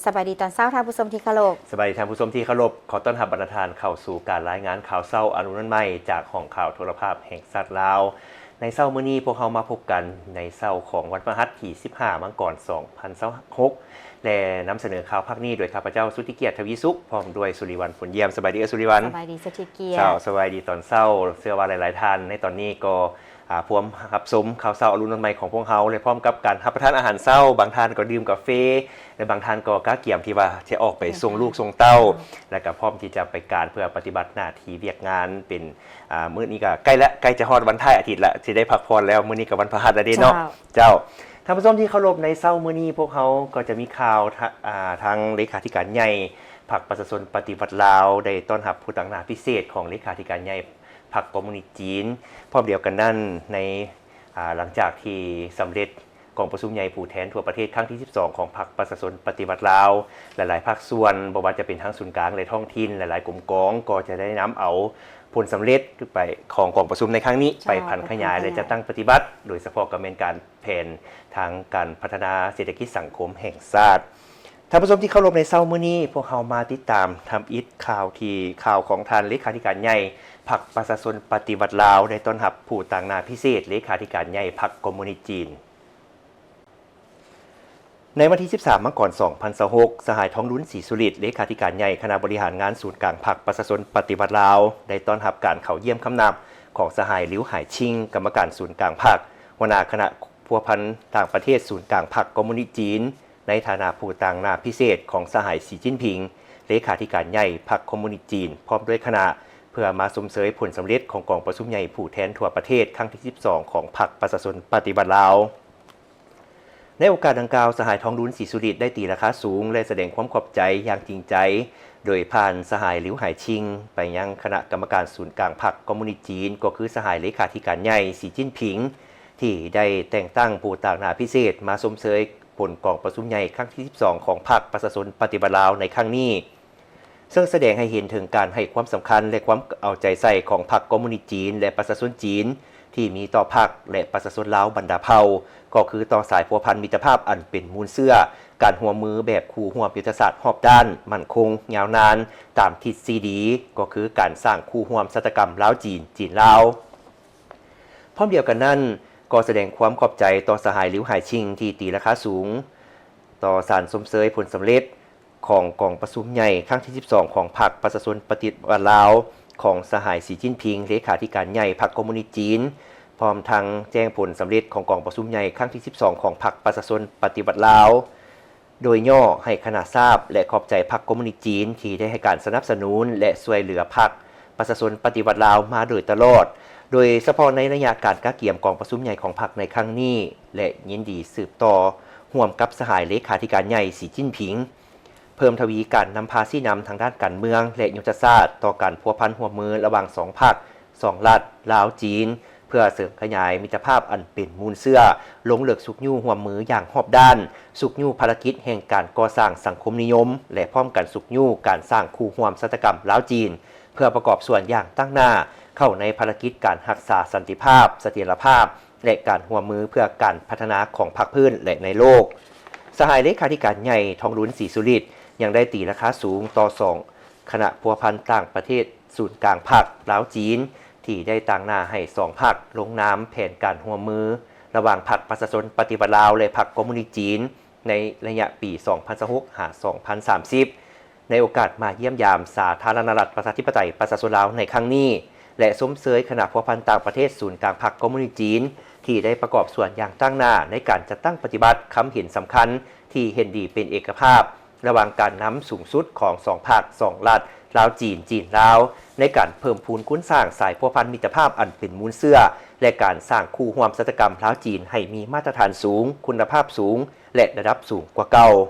ສະບາຍດີຕອນເຊົ້າ ທ່ານຜູ້ຊົມທີ່ເຄົາລົບ. ສະບາຍດີທ່ານຜູ້ຊົມທີ່ເຄົາລົບ. ຂໍຕ້ອນຮັບບັນດາທ່ານເຂົ້າສູ່ການລາຍງານຂ່າວເຊົ້າອາລຸນວັນໃໝ່ ຈາກຫ້ອງຂ່າວໂທລະພາບແຫ່ງຊາດລາວ. ໃນເຊົ້າມື້ນີ້ ພວກເຮົາມາພົບກັນໃນເຊົ້າຂອງວັນພະຫັດທີສິບຫ້າ ມັງກອນ ສອງພັນຊາວຫົກ ແລະ ນຳສະເໜີຂ່າວພາກນີ້ໂດຍຂ້າພະເຈົ້າ ສຸດທິກຽດ ທະວີສຸກ ພ້ອມດ້ວຍ ສຸລິວັນ ຜົນຢ້ຽມ. ສະບາຍດີເອື້ອຍສຸລິວັນ. ສະບາຍດີ ສຸດທິກຽດ. ເຈົ້າ ສະບາຍດີຕອນເຊົ້າ. ເຊື່ອວ່າຫຼາຍໆທ່ານໃນຕອນນີ້ກໍ ອາ ພວມຮັບຊົມຂ່າວເຊົ້າອາລຸນວັນໃໝ່ຂອງພວກເຮົາ ແລະ ພ້ອມກັບການຮັບປະທານອາຫານເຊົ້າ, ບາງທ່ານກໍດື່ມກາເຟ ແລະ ບາງທ່ານກໍກະກຽມທີ່ວ່າຈະອອກໄປສົ່ງລູກສົ່ງເຕົ້າ ແລະ ກໍພ້ອມທີ່ຈະໄປການເພື່ອປະຕິບັດໜ້າທີ່ວຽກງານເປັນ ອາ ມື້ນີ້ກໍໃກ້ແລ້ວ ໃກ້ຈະຮອດວັນທ້າຍອາທິດແລ້ວ ຊິໄດ້ພັກຜ່ອນແລ້ວ. ມື້ນີ້ກໍວັນພະຫັດແລ້ວເດ້ເນາະ. ເຈົ້າ ເຈົ້າ ທ່ານຜູ້ຊົມທີ່ເຄົາລົບ, ໃນເຊົ້າມື້ນີ້ພວກເຮົາກໍຈະມີຂ່າວ ທະ ອາ ທາງເລຂາທິການໃຫຍ່ພັກປະຊາຊົນປະຕິວັດລາວ ໄດ້ຕ້ອນຮັບຜູ້ຕາງໜ້າພິເສດຂອງເລຂາທິການໃຫຍ່ ພັກຄອມມູນິດຈີນ. ພ້ອມດຽວກັນນັ້ນ ໃນ ອາ ຫຼັງຈາກທີ່ສຳເລັດກອງປະຊຸມໃຫຍ່ຜູ້ແທນທົ່ວປະເທດຄັ້ງທີສິບສອງ ຂອງພັກປະຊາຊົນປະຕິວັດລາວ, ຫຼາຍໆພາກສ່ວນ ບໍ່ວ່າຈະເປັນທາງສູນກາງ ແລະ ທ້ອງຖິ່ນ ຫຼາຍໆກົມກອງ ກໍຈະໄດ້ນຳເອົາຜົນສຳເລັດໄປ ຂອງກອງປະຊຸມໃນຄັ້ງນີ້ ເຈົ້າ ໄປຜັນຂະຫຍາຍ ແລະ ຈັດຕັ້ງປະຕິບັດ, ໂດຍສະເພາະກໍແມ່ນການ ແຜນທາງການພັດທະນາເສດຖະກິດສັງຄົມແຫ່ງຊາດ. ທ່ານຜູ້ຊົມທີ່ເຄົາລົບ, ໃນເຊົ້າມື້ນີ້ ພວກເຮົາມາຕິດຕາມທຳອິດຂ່າວທີ່ ຂ່າວຂອງທ່ານເລຂາທິການໃຫຍ່ພັກປະຊາຊົນປະຕິວັດລາວ ໄດ້ຕ້ອນຮັບຜູ້ຕາງໜ້າພິເສດເລຂາທິການໃຫຍ່ພັກຄອມມູນິດຈີນ. ໃນວັນທີສິບສາມ ມັງກອນ ສອງພັນຊາວຫົກ ສະຫາຍ ທອງລຸນ ສີສຸລິດ ເລຂາທິການໃຫຍ່ຄະນະບໍລິຫານງານສູນກາງພັກປະຊາຊົນປະຕິວັດລາວ ໄດ້ຕ້ອນຮັບການເຂົ້າຢ້ຽມຄຳນັບຂອງສະຫາຍ ລິວ ຫາຍຊິງ ກຳມະການສູນກາງພັກ ຫົວໜ້າຄະນະພົວພັນຕ່າງປະເທດສູນກາງພັກຄອມມູນິດຈີນ ໃນຖານະຜູ້ຕາງໜ້າພິເສດຂອງສະຫາຍ ສີຈິ້ນຜິງ ເລຂາທິການໃຫຍ່ພັກຄອມມູນິດຈີນ ພ້ອມດ້ວຍຄະນະ ເພື່ອມາຊົມເຊີຍຜົນສຳເລັດຂອງກອງປະຊຸມໃຫຍ່ຜູ້ແທນທົ່ວປະເທດຄັ້ງທີສິບສອງ ຂອງພັກປະຊາຊົນປະຕິວັດລາວ. ໃນໂອກາດດັ່ງກ່າວ, ສະຫາຍ ທອງລຸນ ສີສຸລິດ ໄດ້ຕີລາຄາສູງ ແລະ ສະແດງຄວາມຂອບໃຈຢ່າງຈິງໃຈ ໂດຍຜ່ານສະຫາຍ ລິວ ຫາຍຊິງ ໄປຍັງຄະນະກຳມະການສູນກາງພັກຄອມມູນິດຈີນ ກໍຄືສະຫາຍເລຂາທິການໃຫຍ່ ສີຈິ້ນຜິງ ທີ່ໄດ້ແຕ່ງຕັ້ງຜູ້ຕາງໜ້າພິເສດມາຊົມເຊີຍຜົນກອງປະຊຸມໃຫຍ່ຄັ້ງທີສິບສອງ ຂອງພັກປະຊາຊົນປະຕິວັດລາວໃນຄັ້ງນີ້. ເຊິ່ງສະແດງໃຫ້ເຫັນເຖິງການໃຫ້ຄວາມສຳຄັນ ແລະ ຄວາມເອົາໃຈໃສ່ຂອງພັກຄອມມູນິດຈີນ ແລະ ປະຊາຊົນຈີນ ທີ່ມີຕໍ່ພັກ ແລະ ປະຊາຊົນລາວບັນດາເຜົ່າ, ກໍຄືຕໍ່ສາຍພົວພັນມິດຕະພາບອັນເປັນມູນເຊື້ອ, ການຮ່ວມມືແບບຄູ່ຮ່ວມຍຸດທະສາດຮອບດ້ານ, ໝັ້ນຄົງ, ຍາວນານ, ຕາມທິດສີ່ດີ, ກໍຄືການສ້າງຄູ່ຮ່ວມຊະຕາກຳລາວ-ຈີນ, ຈີນ-ລາວ. ພ້ອມດຽວກັນນັ້ນ, ກໍສະແດງຄວາມຂອບໃຈຕໍ່ສະຫາຍ ລິວ ຫາຍຊິງ ທີ່ຕີລາຄາສູງ ຕໍ່ສານຊົມເຊີຍຜົນສຳເລັດ ຂອງກອງປະຊຸມໃຫຍ່ຄັ້ງທີສິບສອງ ຂອງພັກປະຊາຊົນປະຕິວັດລາວ ຂອງສະຫາຍ ສີຈິ້ນຜິງ ເລຂາທິການໃຫຍ່ພັກຄອມມູນິດຈີນ, ພ້ອມທັງແຈ້ງຜົນສຳເລັດຂອງກອງປະຊຸມໃຫຍ່ຄັ້ງທີສິບສອງ ຂອງພັກປະຊາຊົນປະຕິວັດລາວ ໂດຍຫຍໍ້ໃຫ້ຄະນະຊາບ ແລະ ຂອບໃຈພັກຄອມມູນິດຈີນ ທີ່ໄດ້ໃຫ້ການສະໜັບສະໜູນ ແລະ ຊ່ວຍເຫຼືອພັກ ປະຊາຊົນປະຕິວັດລາວມາໂດຍຕະຫຼອດ, ໂດຍສະເພາະໃນໄລຍະການກະກຽມກອງປະຊຸມໃຫຍ່ຂອງພັກໃນຄັ້ງນີ້ ແລະ ຍິນດີສືບຕໍ່ຮ່ວມກັບສະຫາຍເລຂາທິການໃຫຍ່ ສີຈິ້ນຜິງ, ເພີ່ມທະວີການນຳພາຊີ້ນຳທາງດ້ານການເມືອງ ແລະ ຍຸດທະສາດຕໍ່ການພົວພັນຮ່ວມມືລະຫວ່າງສອງພັກ, ສອງລັດ, ລາວ-ຈີນ, ເພື່ອເສີມຂະຫຍາຍມິດຕະພາບອັນເປັນມູນເຊື້ອ, ລົງເລິກຊຸກຍູ້ຮ່ວມມືຢ່າງຮອບດ້ານ, ຊຸກຍູ້ພາລະກິດແຫ່ງການກໍ່ສ້າງສັງຄົມນິຍົມ ແລະ ພ້ອມກັນຊຸກຍູ້ການສ້າງຄູ່ຮ່ວມຊະຕາກຳລາວ-ຈີນ, ເພື່ອປະກອບສ່ວນຢ່າງຕັ້ງໜ້າເຂົ້າໃນພາລະກິດການຮັກສາສັນຕິພາບ, ສະຖຽນລະພາບ ແລະ ການຮ່ວມມືເພື່ອການພັດທະນາຂອງພາກພື້ນ ແລະ ໃນໂລກ. ສະຫາຍເລຂາທິການໃຫຍ່ ທອງລຸນ ສີສຸລິດ ຍັງໄດ້ຕີລາຄາສູງຕໍ່ສອງຄະນະພົວພັນຕ່າງປະເທດສູນກາງພັກລາວ-ຈີນ ທີ່ໄດ້ຕາງໜ້າໃຫ້ສອງພັກລົງນາມແຜນການຮ່ວມມືລະຫວ່າງພັກປະຊາຊົນປະຕິວັດລາວ ແລະ ພັກຄອມມູນິດຈີນ ໃນໄລຍະປີສອງພັນຊາວຫົກ ຫາ ສອງພັນສາມສິບ ໃນໂອກາດມາຢ້ຽມຢາມສາທາລະນະລັດ ປະຊາທິປະໄຕ ປະຊາຊົນລາວໃນຄັ້ງນີ້ ແລະ ຊົມເຊີຍຄະນະພົວພັນຕ່າງປະເທດສູນກາງພັກຄອມມູນິດຈີນ ທີ່ໄດ້ປະກອບສ່ວນຢ່າງຕັ້ງໜ້າໃນການຈັດຕັ້ງປະຕິບັດຄຳເຫັນສຳຄັນທີ່ເຫັນດີເປັນເອກະພາບ ລະຫວ່າງການນຳສູງສຸດຂອງສອງພັກ, ສອງລັດ, ລາວ-ຈີນ, ຈີນ-ລາວ ໃນການເພີ່ມພູນຄູນສ້າງສາຍພົວພັນມິດຕະພາບອັນເປັນມູນເຊື້ອ ແລະ ການສ້າງຄູ່ຮ່ວມຊະຕາກຳລາວ-ຈີນໃຫ້ມີມາດຕະຖານສູງ, ຄຸນນະພາບສູງ ແລະ ລະດັບສູງກວ່າເກົ່າ.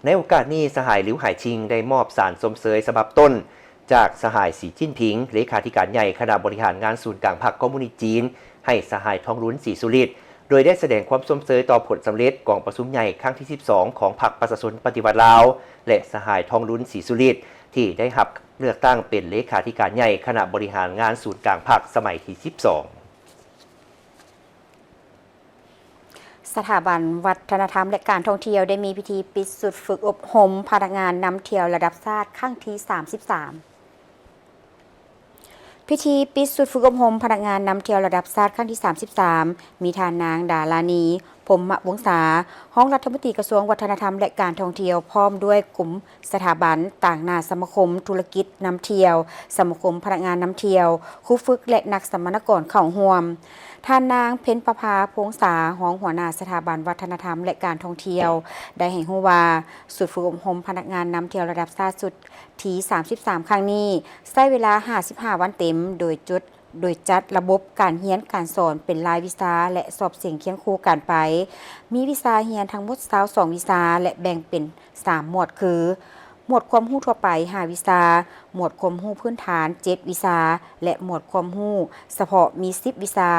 ໃນໂອກາດນີ້, ສະຫາຍ ລິວ ຫາຍຊິງ ໄດ້ມອບສານຊົມເຊີຍສະບັບຕົ້ນຈາກສະຫາຍ ສີຈິ້ນຜິງ ເລຂາທິການໃຫຍ່ຄະນະບໍລິຫານງານສູນກາງພັກຄອມມູນິດຈີນ ໃຫ້ສະຫາຍ ທອງລຸນ ສີສຸລິດ ໂດຍໄດ້ສະແດງຄວາມຊົມເຊີຍຕໍ່ຜົນສຳເລັດກອງປະຊຸມໃຫຍ່ຄັ້ງທີສິບສອງ ຂອງພັກປະຊາຊົນປະຕິວັດລາວ ແລະ ສະຫາຍ ທອງລຸນ ສີສຸລິດ ທີ່ໄດ້ຮັບເລືອກຕັ້ງເປັນເລຂາທິການໃຫຍ່ຄະນະບໍລິຫານງານສູນກາງພັກສະໄໝທີສິບສອງ. ສະຖາບັນວັດທະນະທຳ ແລະ ການທ່ອງທ່ຽວ ໄດ້ມີພິທີປິດຊຸດຝຶກອົບຮົມພະນັກງານນຳທ່ຽວລະດັບຊາດຄັ້ງທີສາມສິບສາມ. ພິທີປິດຊຸດຝຶກອົບຮົມພະນັກງານນຳທ່ຽວລະດັບຊາດຄັ້ງທີສາມສິບສາມ ມີທ່ານນາງ ດາລານີ ພົມມະວົງສາ ຮອງລັດຖະມົນຕີກະຊວງວັດທະນະທຳ ແລະ ການທ່ອງທ່ຽວ ພ້ອມດ້ວຍກຸ່ມສະຖາບັນຕາງໜ້າສະມາຄົມທຸລະກິດນຳທ່ຽວ, ສະມາຄົມພະນັກງານນຳທ່ຽວ, ຄູຝຶກ ແລະ ນັກສຳມະນາກອນເຂົ້າຮ່ວມ. ທ່ານນາງ ເພັນປະພາ ພົງສາ ຮອງຫົວໜ້າສະຖາບັນວັດທະນະທຳ ແລະ ການທ່ອງທ່ຽວ ໄດ້ໃຫ້ຮູ້ວ່າ ຊຸດຝຶກອົບຮົມພະນັກງານນຳທ່ຽວລະດັບຊາດຊຸດທີສາມສິບສາມຄັ້ງນີ້ ໃຊ້ເວລາຫ້າສິບຫ້າວັນເຕັມ, ໂດຍຈຸດ ໂດຍຈັດລະບົບການຮຽນການສອນເປັນລາຍວິຊາ ແລະ ສອບເສັງຄຽງຄູ່ກັນໄປ. ມີວິຊາຮຽນທັງໝົດຊາວສອງວິຊາ ແລະ ແບ່ງເປັນສາມໝວດຄື ໝວດຄວາມຮູ້ທົ່ວໄປຫ້າວິຊາ, ໝວດຄວາມຮູ້ພື້ນຖານເຈັດວິຊາ ແລະ ໝວດຄວາມຮູ້ສະເພາະມີສິບວິຊາ.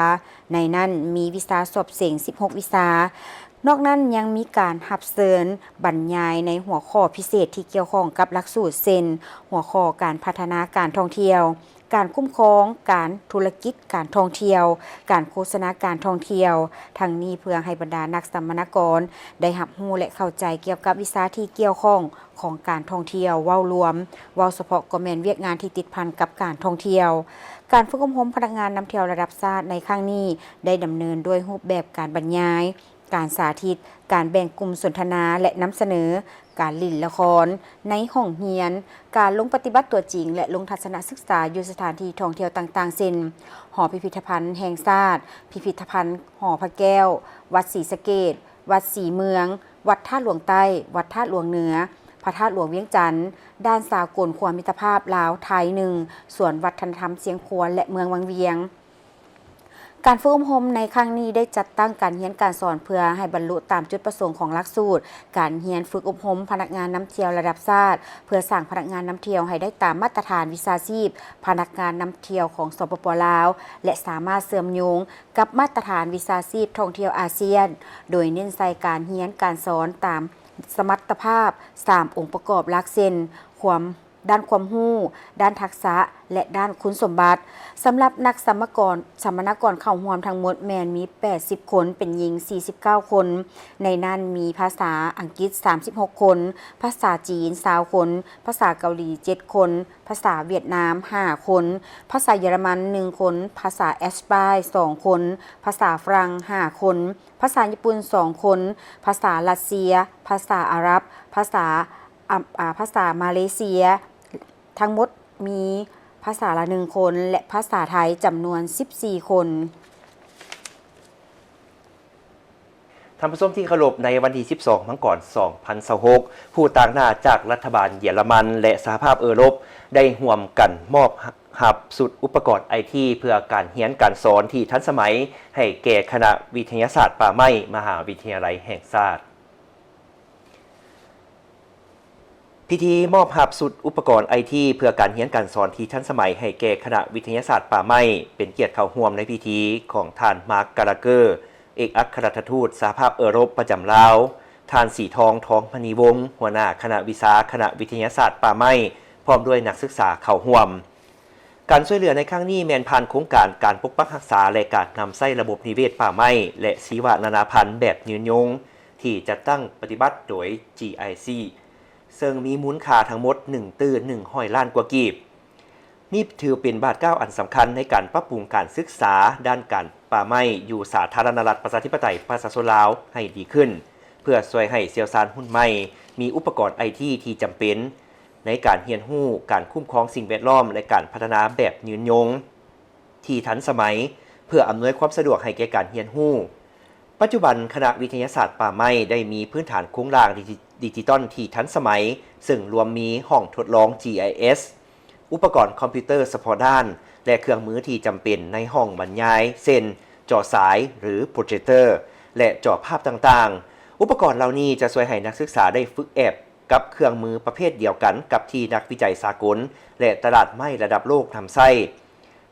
ໃນນັ້ນມີວິຊາສອບເສັງສິບຫົກວິຊາ. ນອກນັ້ນຍັງມີການຮັບເຊີນບັນຍາຍໃນຫົວຂໍ້ພິເສດທີ່ກ່ຽວຂ້ອງກັບຫຼັກສູດ ເຊັ່ນ ຫົວຂໍ້ການພັດທະນາການທ່ອງທ່ຽວ, ການຄຸ້ມຄອງການທຸລະກິດການທ່ອງທ່ຽວ, ການໂຄສະນາການທ່ອງທ່ຽວ, ທັງນີ້ເພື່ອໃຫ້ບັນດານັກສຳມະນາກອນໄດ້ຮັບຮູ້ ແລະ ເຂົ້າໃຈກ່ຽວກັບວິຊາທີ່ກ່ຽວຂ້ອງຂອງການທ່ອງທ່ຽວເວົ້າລວມ, ເວົ້າສະເພາະກໍແມ່ນວຽກງານທີ່ຕິດພັນກັບການທ່ອງທ່ຽວ. ການຝຶກອົບຮົມພະນັກງານນຳທ່ຽວລະດັບຊາດໃນຄັ້ງນີ້ ໄດ້ດຳເນີນດ້ວຍຮູບແບບການບັນຍາຍ, ການສາທິດ, ການແບ່ງກຸ່ມສົນທະນາ ແລະ ນຳສະເໜີ, ການຫຼິ້ນລະຄອນໃນຫ້ອງຮຽນ, ການລົງປະຕິບັດຕົວຈິງ ແລະ ລົງທັດສະນະສຶກສາຢູ່ສະຖານທີ່ທ່ອງທ່ຽວຕ່າງໆ ເຊັ່ນ ຫໍພິພິທະພັນແຫ່ງຊາດ, ພິພິທະພັນຫໍພະແກ້ວ, ວັດສີສະເກດ, ວັດສີເມືອງ, ວັດທາດຫຼວງໃຕ້, ວັດທາດຫຼວງເໜືອ, ພະທາດຫຼວງວຽງຈັນ, ດ່ານສາກົນຂົວມິດຕະພາບລາວ-ໄທໜຶ່ງ, ສວນວັດທະນະທຳຊຽງຂວານ ແລະ ເມືອງວັງວຽງ. ການຝຶກອົບຮົມໃນຄັ້ງນີ້ໄດ້ຈັດຕັ້ງການຮຽນການສອນເພື່ອໃຫ້ບັນລຸຕາມຈຸດປະສົງຂອງຫຼັກສູດການຮຽນຝຶກອົບຮົມພະນັກງານນຳທ່ຽວລະດັບຊາດ, ເພື່ອສ້າງພະນັກງານນຳທ່ຽວໃຫ້ໄດ້ຕາມມາດຕະຖານວິຊາຊີບພະນັກງານນຳທ່ຽວຂອງ ສປປ ລາວ ແລະ ສາມາດເຊື່ອມໂຍງກັບມາດຕະຖານວິຊາຊີບທ່ອງທ່ຽວອາຊຽນ, ໂດຍເນັ້ນໃສ່ການຮຽນການສອນຕາມສະມັດຕະພາບສາມອົງປະກອບຫຼັກ ເຊັ່ນ ຄວາມ ດ້ານຄວາມຮູ້, ດ້ານທັກສະ ແລະ ດ້ານຄຸນສົມບັດ. ສຳລັບນັກສຳມະກອນ, ສຳມະນາກອນເຂົ້າຮ່ວມທັງໝົດແມ່ນມີແປດສິບຄົນ, ເປັນຍິງສີ່ສິບເກົ້າຄົນ, ໃນນັ້ນມີພາສາອັງກິດສາມສິບຫົກຄົນ, ພາສາຈີນຊາວຄົນ, ພາສາເກົາຫຼີເຈັດຄົນ, ພາສາຫວຽດນາມຫ້າຄົນ, ພາສາເຢຍລະມັນໜຶ່ງຄົນ, ພາສາແອັດສະປາຍສອງຄົນ, ພາສາຝຣັ່ງຫ້າຄົນ, ພາສາຍີ່ປຸ່ນສອງຄົນ, ພາສາຣັດເຊຍ, ພາສາອາຣັບ, ພາສາ ອຳ ອາ ພາສາມາເລເຊຍ ທັງໝົດມີພາສາລະໜຶ່ງຄົນ ແລະ ພາສາໄທຈຳນວນສິບສີ່ຄົນ. ທ່ານຜູ້ຊົມທີ່ເຄົາລົບ, ໃນວັນທີສິບສອງ ມັງກອນ ສອງພັນຊາວຫົກ ຜູ້ຕາງໜ້າຈາກລັດຖະບານເຢຍລະມັນ ແລະ ສະຫະພາບເອີຣົບ ໄດ້ຮ່ວມກັນມອບຮັບຊຸດອຸປະກອນໄອທີ ເພື່ອການຮຽນການສອນທີ່ທັນສະໄໝ ໃຫ້ແກ່ຄະນະວິທະຍາສາດປ່າໄມ້ ມະຫາວິທະຍາໄລແຫ່ງຊາດ. ພິທີມອບຮັບຊຸດອຸປະກອນໄອທີ ເພື່ອການຮຽນການສອນທີ່ທັນສະໄໝໃຫ້ແກ່ຄະນະວິທະຍາສາດປ່າໄມ້ ເປັນກຽດເຂົ້າຮ່ວມໃນພິທີຂອງທ່ານ ມາກ ກາລາເກີ ເອກອັກຄະລັດຖະທູດສະຫະພາບເອີຣົບປະຈຳລາວ, ທ່ານ ສີທອງ ທອງມະນີວົງ ຫົວໜ້າຄະນະວິຊາຄະນະວິທະຍາສາດປ່າໄມ້ ພ້ອມດ້ວຍນັກສຶກສາເຂົ້າຮ່ວມ. ການຊ່ວຍເຫຼືອໃນຄັ້ງນີ້ແມ່ນຜ່ານໂຄງການການປົກປັກຮັກສາ ແລະ ການນຳໃຊ້ລະບົບນິເວດປ່າໄມ້ ແລະ ຊີວະນານາພັນແບບຍືນຍົງ ທີ່ຈັດຕັ້ງປະຕິບັດໂດຍ ຈີໄອຊີ ເຊິ່ງມີມູນຄ່າທັງໝົດໜຶ່ງຕື້ໜຶ່ງຮ້ອຍລ້ານກວ່າກີບ. ນີ້ຖືເປັນບາດກ້າວອັນສຳຄັນໃນການປັບປຸງການສຶກສາດ້ານການປ່າໄມ້ຢູ່ສາທາລະນະລັດປະຊາທິປະໄຕປະຊາຊົນລາວໃຫ້ດີຂຶ້ນ, ເພື່ອຊ່ວຍໃຫ້ຊ່ຽວຊານຮຸ່ນໃໝ່ມີອຸປະກອນໄອທີທີ່ຈຳເປັນ ໃນການຮຽນຮູ້ການຄຸ້ມຄອງສິ່ງແວດລ້ອມ ແລະ ການພັດທະນາແບບຍືນຍົງທີ່ທັນສະໄໝ ເພື່ອອຳນວຍຄວາມສະດວກໃຫ້ແກ່ການຮຽນຮູ້. ປັດຈຸບັນ, ຄະນະວິທະຍາສາດປ່າໄມ້ໄດ້ມີພື້ນຖານໂຄງລ່າງດິຈິ ດິຈິຕອນທີ່ທັນສະໄໝ, ເຊິ່ງລວມມີຫ້ອງທົດລອງ ຈີໄອເອສ, ອຸປະກອນຄອມພິວເຕີສະເພາະດ້ານ ແລະ ເຄື່ອງມືທີ່ຈຳເປັນໃນຫ້ອງບັນຍາຍ, ເຊັ່ນ ຈໍສາຍ ຫຼື ໂປຣເຈັກເຕີ ແລະ ຈໍພາບຕ່າງໆ. ອຸປະກອນເຫຼົ່ານີ້ຈະຊ່ວຍໃຫ້ນັກສຶກສາໄດ້ຝຶກແອບ ກັບເຄື່ອງມືປະເພດດຽວກັນກັບທີ່ນັກວິໄຈສາກົນ ແລະ ຕະຫຼາດໄມ້ລະດັບໂລກນຳໃຊ້,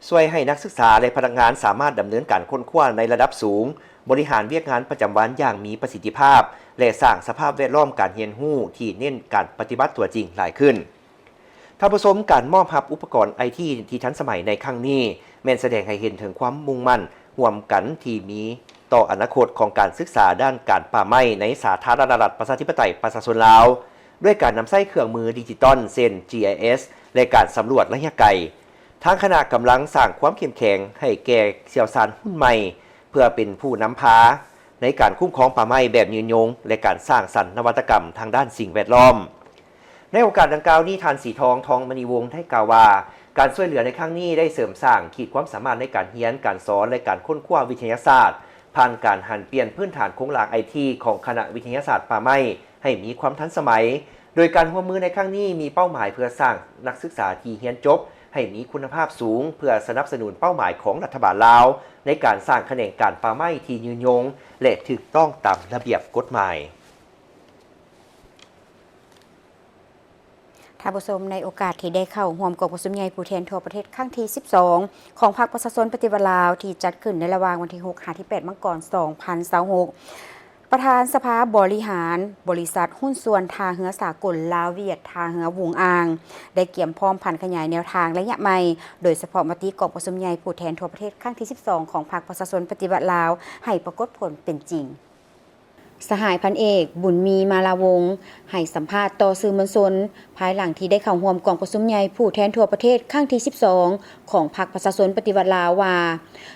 ຊ່ວຍໃຫ້ນັກສຶກສາ ແລະ ພະນັກງານສາມາດດຳເນີນການຄົ້ນຄວ້າໃນລະດັບສູງ, ບໍລິຫານວຽກງານປະຈຳວັນຢ່າງມີປະສິດທິພາບ ແລະ ສ້າງສະພາບແວດລ້ອມການຮຽນຮູ້ທີ່ເນັ້ນການປະຕິບັດຕົວຈິງຫຼາຍຂຶ້ນ. ທ່ານຜູ້ຊົມ, ການມອບຮັບອຸປະກອນໄອທີທີ່ທັນສະໄໝໃນຄັ້ງນີ້ ແມ່ນສະແດງໃຫ້ເຫັນເຖິງຄວາມມຸ່ງໝັ້ນຮ່ວມກັນທີ່ມີ ຕໍ່ອະນາຄົດຂອງການສຶກສາດ້ານການປ່າໄມ້ໃນສາທາລະນະລັດ ປະຊາທິປະໄຕ ປະຊາຊົນລາວ ດ້ວຍການນຳໃຊ້ເຄື່ອງມືດິຈິຕອນ ເຊັ່ນ ຈີໄອເອສ ແລະ ການສຳຫຼວດໄລຍະໄກ. ທາງຄະນະກຳລັງສ້າງຄວາມເຂັ້ມແຂງໃຫ້ແກ່ຊ່ຽວຊານຮຸ່ນໃໝ່ ເພື່ອເປັນຜູ້ນຳພາໃນການຄຸ້ມຄອງປ່າໄມ້ແບບຍືນຍົງ ແລະ ການສ້າງສັນນະວັດຕະກຳທາງດ້ານສິ່ງແວດລ້ອມ. ໃນໂອກາດດັ່ງກ່າວນີ້, ທ່ານ ສີທອງ ທອງມະນີວົງ ໄດ້ກ່າວວ່າ ການຊ່ວຍເຫຼືອໃນຄັ້ງນີ້ໄດ້ເສີມສ້າງຂີດຄວາມສາມາດໃນການຮຽນການສອນ ແລະ ການຄົ້ນຄວ້າວິທະຍາສາດ ຜ່ານການຫັນປ່ຽນພື້ນຖານໂຄງລ່າງໄອທີຂອງຄະນະວິທະຍາສາດປ່າໄມ້ໃຫ້ມີຄວາມທັນສະໄໝ. ໂດຍການຮ່ວມມືໃນຄັ້ງນີ້ມີເປົ້າໝາຍເພື່ອສ້າງນັກສຶກສາທີ່ຮຽນຈົບໃຫ້ມີຄຸນນະພາບສູງ ເພື່ອສະໜັບສະໜູນເປົ້າໝາຍຂອງລັດຖະບານລາວ ໃນການສ້າງຂະແໜງການປ່າໄມ້ທີ່ຍືນຍົງ ແລະ ຖືກຕ້ອງຕາມລະບຽບກົດໝາຍ. ທ່ານຜູ້ຊົມ, ໃນໂອກາດທີ່ໄດ້ເຂົ້າຮ່ວມກອງປະຊຸມໃຫຍ່ຜູ້ແທນທົ່ວປະເທດຄັ້ງທີສິບສອງ ຂອງພັກປະຊາຊົນປະຕິວັດລາວ ທີ່ຈັດຂຶ້ນໃນລະຫວ່າງວັນທີຫົກຫາທີແປດມັງກອນ ສອງພັນຊາວຫົກ, ປະທານສະພາບໍລິຫານບໍລິສັດຫຸ້ນສ່ວນທ່າເຮືອສາກົນລາວຫວຽດ ທ່າເຮືອຫວຸງອາງ ໄດ້ກຽມພ້ອມຜັນຂະຫຍາຍແນວທາງໄລຍະໃໝ່, ໂດຍສະເພາະມະຕິກອງປະຊຸມໃຫຍ່ຜູ້ແທນທົ່ວປະເທດຄັ້ງທີສິບສອງ ຂອງພັກປະຊາຊົນປະຕິວັດລາວ ໃຫ້ປາກົດຜົນເປັນຈິງ. ສະຫາຍພັນເອກ ບຸນມີ ມາລາວົງ ໃຫ້ສຳພາດຕໍ່ສື່ມວນຊົນ ພາຍຫຼັງທີ່ໄດ້ເຂົ້າຮ່ວມກອງປະຊຸມໃຫຍ່ຜູ້ແທນທົ່ວປະເທດຄັ້ງທີສິບສອງ ຂອງພັກປະຊາຊົນປະຕິວັດລາວວ່າ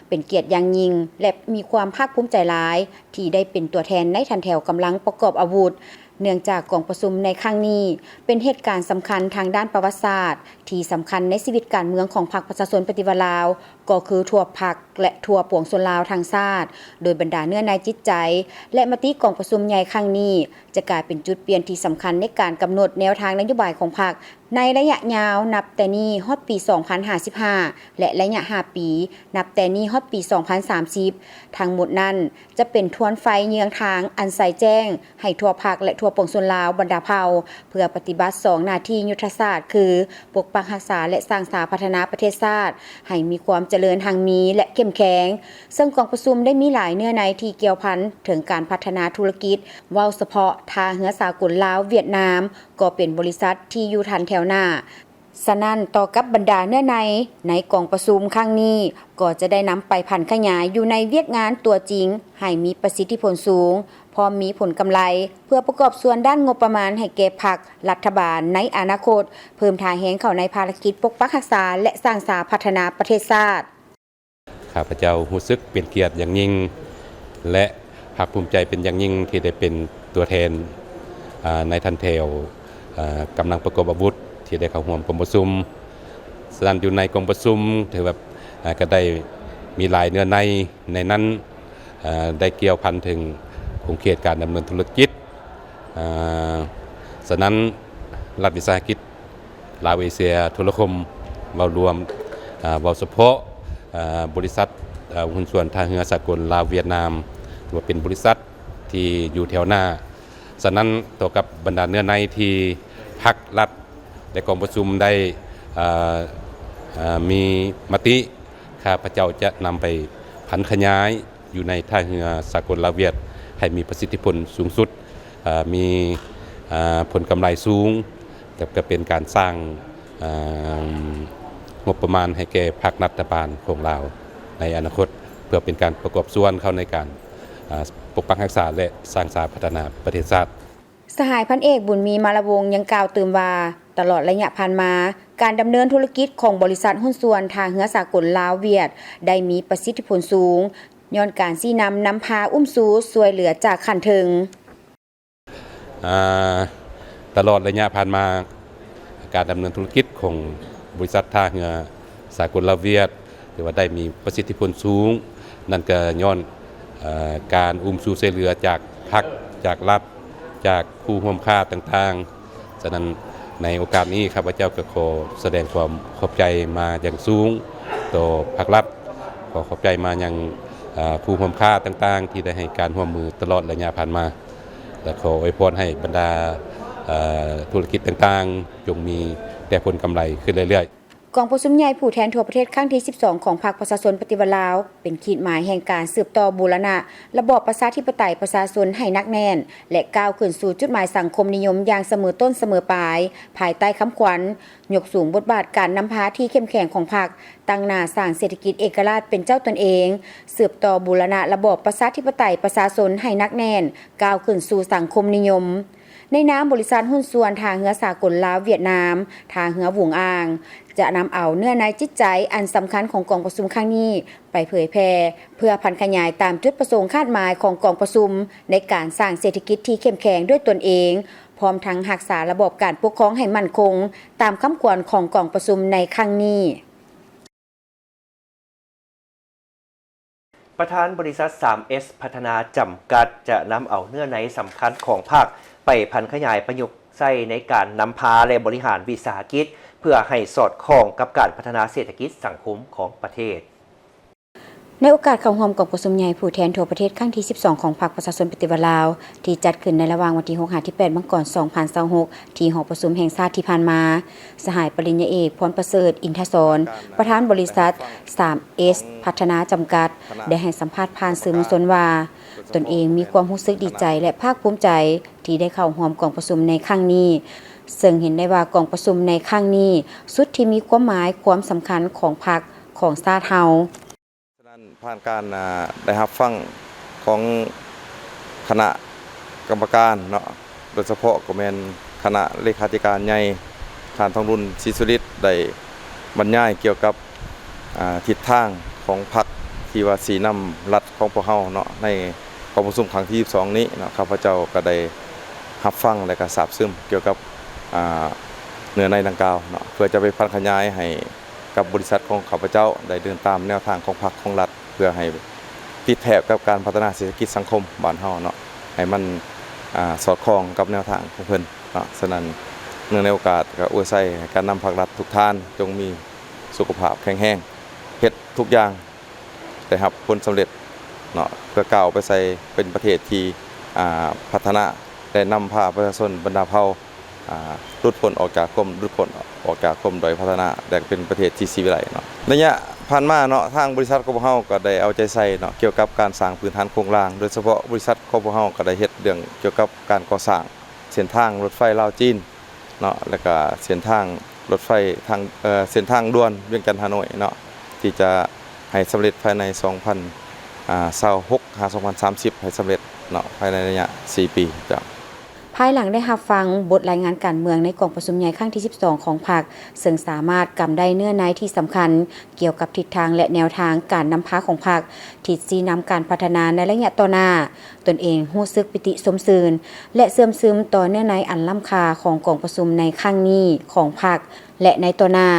ເປັນກຽດຢ່າງຍິ່ງ ແລະ ມີຄວາມພາກພູມໃຈຫຼາຍ ທີ່ໄດ້ເປັນຕົວແທນໃນຖັນແຖວກຳລັງປະກອບອາວຸດ, ເນື່ອງຈາກກອງປະຊຸມໃນຄັ້ງນີ້ ເປັນເຫດການສຳຄັນທາງດ້ານປະຫວັດສາດ ທີ່ສຳຄັນໃນຊີວິດການເມືອງຂອງພັກປະຊາຊົນປະຕິວັດລາວ ກໍຄືທົ່ວພັກ ແລະ ທົ່ວປວງຊົນລາວທັງຊາດ, ໂດຍບັນດາເນື້ອໃນຈິດໃຈ ແລະ ມະຕິກອງປະຊຸມໃຫຍ່ຄັ້ງນີ້ ຈະກາຍເປັນຈຸດປ່ຽນທີ່ສຳຄັນໃນການກຳນົດແນວທາງນະໂຍບາຍຂອງພັກ ໃນໄລຍະຍາວນັບແຕ່ນີ້ຮອດປີສອງພັນຫ້າສິບຫ້າ ແລະ ໄລຍະຫ້າປີ ນັບແຕ່ນີ້ຮອດປີສອງພັນສາມສິບ. ທັງໝົດນັ້ນ ຈະເປັນທວນໄຟເຍືອງທາງອັນໃສແຈ້ງໃຫ້ທົ່ວພັກ ແລະ ທົ່ວປວງຊົນລາວບັນດາເຜົ່າ ເພື່ອປະຕິບັດສອງໜ້າທີ່ຍຸດທະສາດ ຄື ປົກປັກຮັກສາ ແລະ ສ້າງສາພັດທະນາປະເທດຊາດ ໃຫ້ມີຄວາມຈະເລີນຮັ່ງມີ ແລະ ເຂັ້ມແຂງ. ເຊິ່ງກອງປະຊຸມໄດ້ມີຫຼາຍເນື້ອໃນທີ່ກ່ຽວພັນເຖິງການພັດທະນາທຸລະກິດ, ເວົ້າສະເພາະທ່າເຮືອສາກົນລາວຫວຽດນາມ ກໍເປັນບໍລິສັດທີ່ຢູ່ທັນແຖວໜ້າ. ສະນັ້ນ, ຕໍ່ກັບບັນດາເນື້ອໃນໃນກອງປະຊຸມຄັ້ງນີ້ ກໍຈະໄດ້ນຳໄປຜັນຂະຫຍາຍຢູ່ໃນວຽກງານຕົວຈິງ ໃຫ້ມີປະສິດທິຜົນສູງ, ພ້ອມມີຜົນກຳໄລ ເພື່ອປະກອບສ່ວນດ້ານງົບປະມານໃຫ້ແກ່ພັກ, ລັດຖະບານໃນອະນາຄົດ, ເພີ່ມທ່າແຮງເຂົ້າໃນພາລະກິດປົກປັກຮັກສາ ແລະ ສ້າງສາພັດທະນາປະເທດຊາດ. ຂ້າພະເຈົ້າຮູ້ສຶກເປັນກຽດຢ່າງຍິ່ງ ແລະ ພາກພູມໃຈເປັນຢ່າງຍິ່ງທີ່ໄດ້ເປັນຕົວແທນ ອາ ໃນຖັນແຖວ ອາ ກຳລັງປະກອບອາວຸດທີ່ໄດ້ເຂົ້າຮ່ວມກອງປະຊຸມ. ສະນັ້ນ ຢູ່ໃນກອງປະຊຸມຖືວ່າ ອາ ກໍໄດ້ມີຫຼາຍເນື້ອໃນ, ໃນນັ້ນ ອາ ໄດ້ກ່ຽວພັນເຖິງຂົງເຂດການດຳເນີນທຸລະກິດ. ອາ ສະນັ້ນ ລັດວິສາຫະກິດ ລາວເອເຊຍໂທລະຄົມ ເວົ້າລວມ, ອາ ເວົ້າສະເພາະ ອາ ບໍລິສັດ ອາ ຫຸ້ນສ່ວນທ່າເຮືອສາກົນລາວຫວຽດນາມ ຖືວ່າເປັນບໍລິສັດທີ່ຢູ່ແຖວໜ້າ. ສະນັ້ນ ຕໍ່ກັບບັນດາເນື້ອໃນທີ່ພັກ, ລັດ ແລະ ກອງປະຊຸມໄດ້ ອາ ອາ ມີມະຕິ, ຂ້າພະເຈົ້າຈະນຳໄປຜັນຂະຫຍາຍ ຢູ່ໃນທ່າເຮືອສາກົນລາວຫວຽດ ໃຫ້ມີປະສິດທິຜົນສູງສຸດ, ເອີ່ ມີ ເອີ່ ຜົນກຳໄລສູງ, ແລະ ກໍເປັນການສ້າງ ເອີ່ ງົບປະມານໃຫ້ແກ່ພັກລັດຖະບານຂອງລາວໃນອະນາຄົດ ເພື່ອເປັນການປະກອບສ່ວນເຂົ້າໃນການ ເອີ່ ປົກປັກຮັກສາ ແລະ ສ້າງສາພັດທະນາປະເທດຊາດ. ສະຫາຍພັນເອກ ບຸນມີ ມາລະວົງ ຍັງກ່າວຕື່ມວ່າ, ຕະຫຼອດໄລຍະຜ່ານມາ, ການດຳເນີນທຸລະກິດຂອງບໍລິສັດຫຸ້ນສ່ວນທ່າເຮືອສາກົນລາວຫວຽດ ໄດ້ມີປະສິດທິຜົນສູງ ຍ້ອນການຊີ້ນຳນຳພາ, ອຸ້ມຊູ, ຊ່ວຍເຫຼືອຈາກຂັ້ນເທິງ. ອາ ຕະຫຼອດໄລຍະຜ່ານມາ, ການດຳເນີນທຸລະກິດຂອງບໍລິສັດທ່າເຮືອສາກົນລາວຫວຽດ ຖືວ່າໄດ້ມີປະສິດທິຜົນສູງ, ນັ້ນກໍຍ້ອນ ເອີ່ ການອຸ້ມຊູຊ່ວຍເຫຼືອຈາກພັກ, ຈາກລັດ, ຈາກຄູ່ຮ່ວມຄ້າຕ່າງໆ. ສະນັ້ນ ໃນໂອກາດນີ້ ຂ້າພະເຈົ້າກໍຂໍສະແດງຄວາມຂອບໃຈມາຢ່າງສູງຕໍ່ພັກລັດ, ຂໍຂອບໃຈມາຍັງ ເອີ່ ຄູ່ຮ່ວມຄ້າຕ່າງໆ ທີ່ໄດ້ໃຫ້ການຮ່ວມມືຕະຫຼອດໄລຍະຜ່ານມາ ແລະ ຂໍອວຍພອນໃຫ້ບັນດາ ເອີ່ ທຸລະກິດຕ່າງໆ ຈົ່ງມີແຕ່ຜົນກຳໄລຂຶ້ນເລື້ອຍໆ. ກອງປະຊຸມໃຫຍ່ຜູ້ແທນທົ່ວປະເທດຄັ້ງທີສິບສອງຂອງພັກປະຊາຊົນປະຕິວັດລາວ ເປັນຂີດໝາຍແຫ່ງການສືບຕໍ່ບູລະນະລະບອບປະຊາທິປະໄຕປະຊາຊົນໃຫ້ໜັກແໜ້ນ ແລະ ກ້າວຂຶ້ນສູ່ຈຸດໝາຍສັງຄົມນິຍົມຢ່າງສະເໝີຕົ້ນສະເໝີປາຍ, ພາຍໃຕ້ຄຳຂວັນ ຍົກສູງບົດບາດການນຳພາທີ່ເຂັ້ມແຂງຂອງພັກ, ຕັ້ງໜ້າສ້າງເສດຖະກິດເອກະລາດເປັນເຈົ້າຕົນເອງ, ສືບຕໍ່ບູລະນະລະບອບປະຊາທິປະໄຕປະຊາຊົນໃຫ້ໜັກແໜ້ນ, ກ້າວຂຶ້ນສູ່ສັງຄົມນິຍົມ. ໃນນາມບໍລິສັດຫຸ້ນສ່ວນທ່າເຮືອສາກົນລາວຫວຽດນາມ, ທ່າເຮືອຫວຸງອາງ ຈະນຳເອົາເນື້ອໃນຈິດໃຈອັນສຳຄັນຂອງກອງປະຊຸມຄັ້ງນີ້ໄປເຜີຍແຜ່ ເພື່ອຜັນຂະຫຍາຍຕາມຈຸດປະສົງຄາດໝາຍຂອງກອງປະຊຸມ ໃນການສ້າງເສດຖະກິດທີ່ເຂັ້ມແຂງດ້ວຍຕົນເອງ, ພ້ອມທັງຮັກສາລະບອບການປົກຄອງໃຫ້ໝັ້ນຄົງ ຕາມຄຳຂວັນຂອງກອງປະຊຸມໃນຄັ້ງນີ້. ປະທານບໍລິສັດສາມເອສພັດທະນາຈຳກັດ ຈະນຳເອົາເນື້ອໃນສຳຄັນຂອງພັກ ໄປຜັນຂະຫຍາຍປະຍຸກໃຊ້ໃນການນຳພາ ແລະ ບໍລິຫານວິສາຫະກິດ ເພື່ອໃຫ້ສອດຄ່ອງກັບການພັດທະນາເສດຖະກິດສັງຄົມຂອງປະເທດ. ໃນໂອກາດເຂົ້າຮ່ວມກອງປະຊຸມໃຫຍ່ຜູ້ແທນທົ່ວປະເທດຄັ້ງທີສິບສອງຂອງພັກປະຊາຊົນປະຕິວັດລາວ ທີ່ຈັດຂຶ້ນໃນລະຫວ່າງວັນທີຫົກຫາທີແປດມັງກອນສອງພັນຊາວຫົກ ທີ່ຫໍປະຊຸມແຫ່ງຊາດທີ່ຜ່ານມາ, ສະຫາຍປະລິນຍາເອກ ພອນປະເສີດ ອິນທະສອນ ປະທານບໍລິສັດສາມເອສພັດທະນາຈຳກັດ ໄດ້ໃຫ້ສຳພາດຜ່ານສື່ມວນຊົນວ່າ ຕົນເອງມີຄວາມຮູ້ສຶກດີໃຈ ແລະ ພາກພູມໃຈທີ່ໄດ້ເຂົ້າຮ່ວມກອງປະຊຸມໃນຄັ້ງນີ້, ເຊິ່ງເຫັນໄດ້ວ່າກອງປະຊຸມໃນຄັ້ງນີ້ ສຸດທີ່ມີຄວາມໝາຍຄວາມສຳຄັນຂອງພັກຂອງຊາດເຮົາ. ສະນັ້ນ ຜ່ານການ ອ່າ ໄດ້ຮັບຟັງຂອງຄະນະກຳມະການເນາະ, ໂດຍສະເພາະກໍແມ່ນຄະນະເລຂາທິການໃຫຍ່ ທ່ານ ທອງລຸນ ສີສຸລິດ ໄດ້ບັນຍາຍກ່ຽວກັບ ອ່າ ທິດທາງຂອງພັກ ທີ່ວ່າຊີ້ນຳລັດຂອງພວກເຮົາເນາະ ໃນກອງປະຊຸມຄັ້ງທີສິບສອງນີ້ເນາະ, ຂ້າພະເຈົ້າກໍໄດ້ຮັບຟັງ ແລະ ກໍຊາບຊຶມກ່ຽວກັບ ອ່າ ເນື້ອໃນດັ່ງກ່າວເນາະ ເພື່ອຈະໄປຜັນຂະຫຍາຍໃຫ້ ກັບບໍລິສັດຂອງຂ້າພະເຈົ້າໄດ້ເດີນຕາມແນວທາງຂອງພັກຂອງລັດ ເພື່ອໃຫ້ຕິດແທບກັບການພັດທະນາເສດຖະກິດສັງຄົມບ້ານເຮົາເນາະ ໃຫ້ມັນ ອ່າ ສອດຄ່ອງກັບແນວທາງຂອງເພິ່ນເນາະ. ສະນັ້ນ ເນື່ອງໃນໂອກາດ ກໍອວຍໄຊໃຫ້ການນຳພັກລັດທຸກທ່ານ ຈົ່ງມີສຸຂະພາບແຂງແຮງ, ເຮັດທຸກຢ່າງ ໄດ້ຮັບຜົນສຳເລັດເນາະ ເພື່ອກ້າວໄປໃສ່ເປັນປະເທດທີ່ ອ່າ ພັດທະນາ ແລະ ນຳພາປະຊາຊົນບັນດາເຜົ່າ ອ່າ ຫຼຸດພົ້ນອອກຈາກຄວາມ ຫຼຸດພົ້ນອອກຈາກຄວາມດ້ອຍພັດທະນາ ແລະ ເປັນປະເທດທີ່ສີວິໄລເນາະ. ໄລຍະຜ່ານມາເນາະ ທາງບໍລິສັດຂອງພວກເຮົາກໍໄດ້ເອົາໃຈໃສ່ເນາະ ກ່ຽວກັບການສ້າງພື້ນຖານໂຄງລ່າງ, ໂດຍສະເພາະບໍລິສັດຂອງພວກເຮົາກໍໄດ້ເຮັດເລື່ອງກ່ຽວກັບການກໍ່ສ້າງເສັ້ນທາງລົດໄຟລາວ-ຈີນ ເນາະ ແລ້ວກະເສັ້ນທາງລົດໄຟທາງ ເອີ ເສັ້ນທາງດ່ວນວຽງຈັນ-ຮ່າໂນ້ຍເນາະ ທີ່ຈະໃຫ້ສຳເລັດພາຍໃນສອງພັນຊາວຫົກ ຫາ ສອງພັນສາມສິບ ໃຫ້ສຳເລັດເນາະ ພາຍໃນໄລຍະສີ່ປີ. ເຈົ້າ. ພາຍຫຼັງໄດ້ຮັບຟັງບົດລາຍງານການເມືອງໃນກອງປະຊຸມໃຫຍ່ຄັ້ງທີສິບສອງຂອງພັກ, ເຊິ່ງສາມາດກຳໄດ້ເນື້ອໃນທີ່ສຳຄັນ ກ່ຽວກັບທິດທາງ ແລະ ແນວທາງການນຳພາຂອງພັກ, ທິດຊີ້ນຳການພັດທະນາໃນໄລຍະຕໍ່ໜ້າ, ຕົນເອງຮູ້ສຶກປີຕິຊົມຊື່ນ ແລະ ເຊື່ອມຊຶມຕໍ່ເນື້ອໃນອັນລ້ຳຄ່າຂອງກອງປະຊຸມໃນຄັ້ງນີ້ຂອງພັກ ແລະ ໃນຕໍ່ໜ້າ.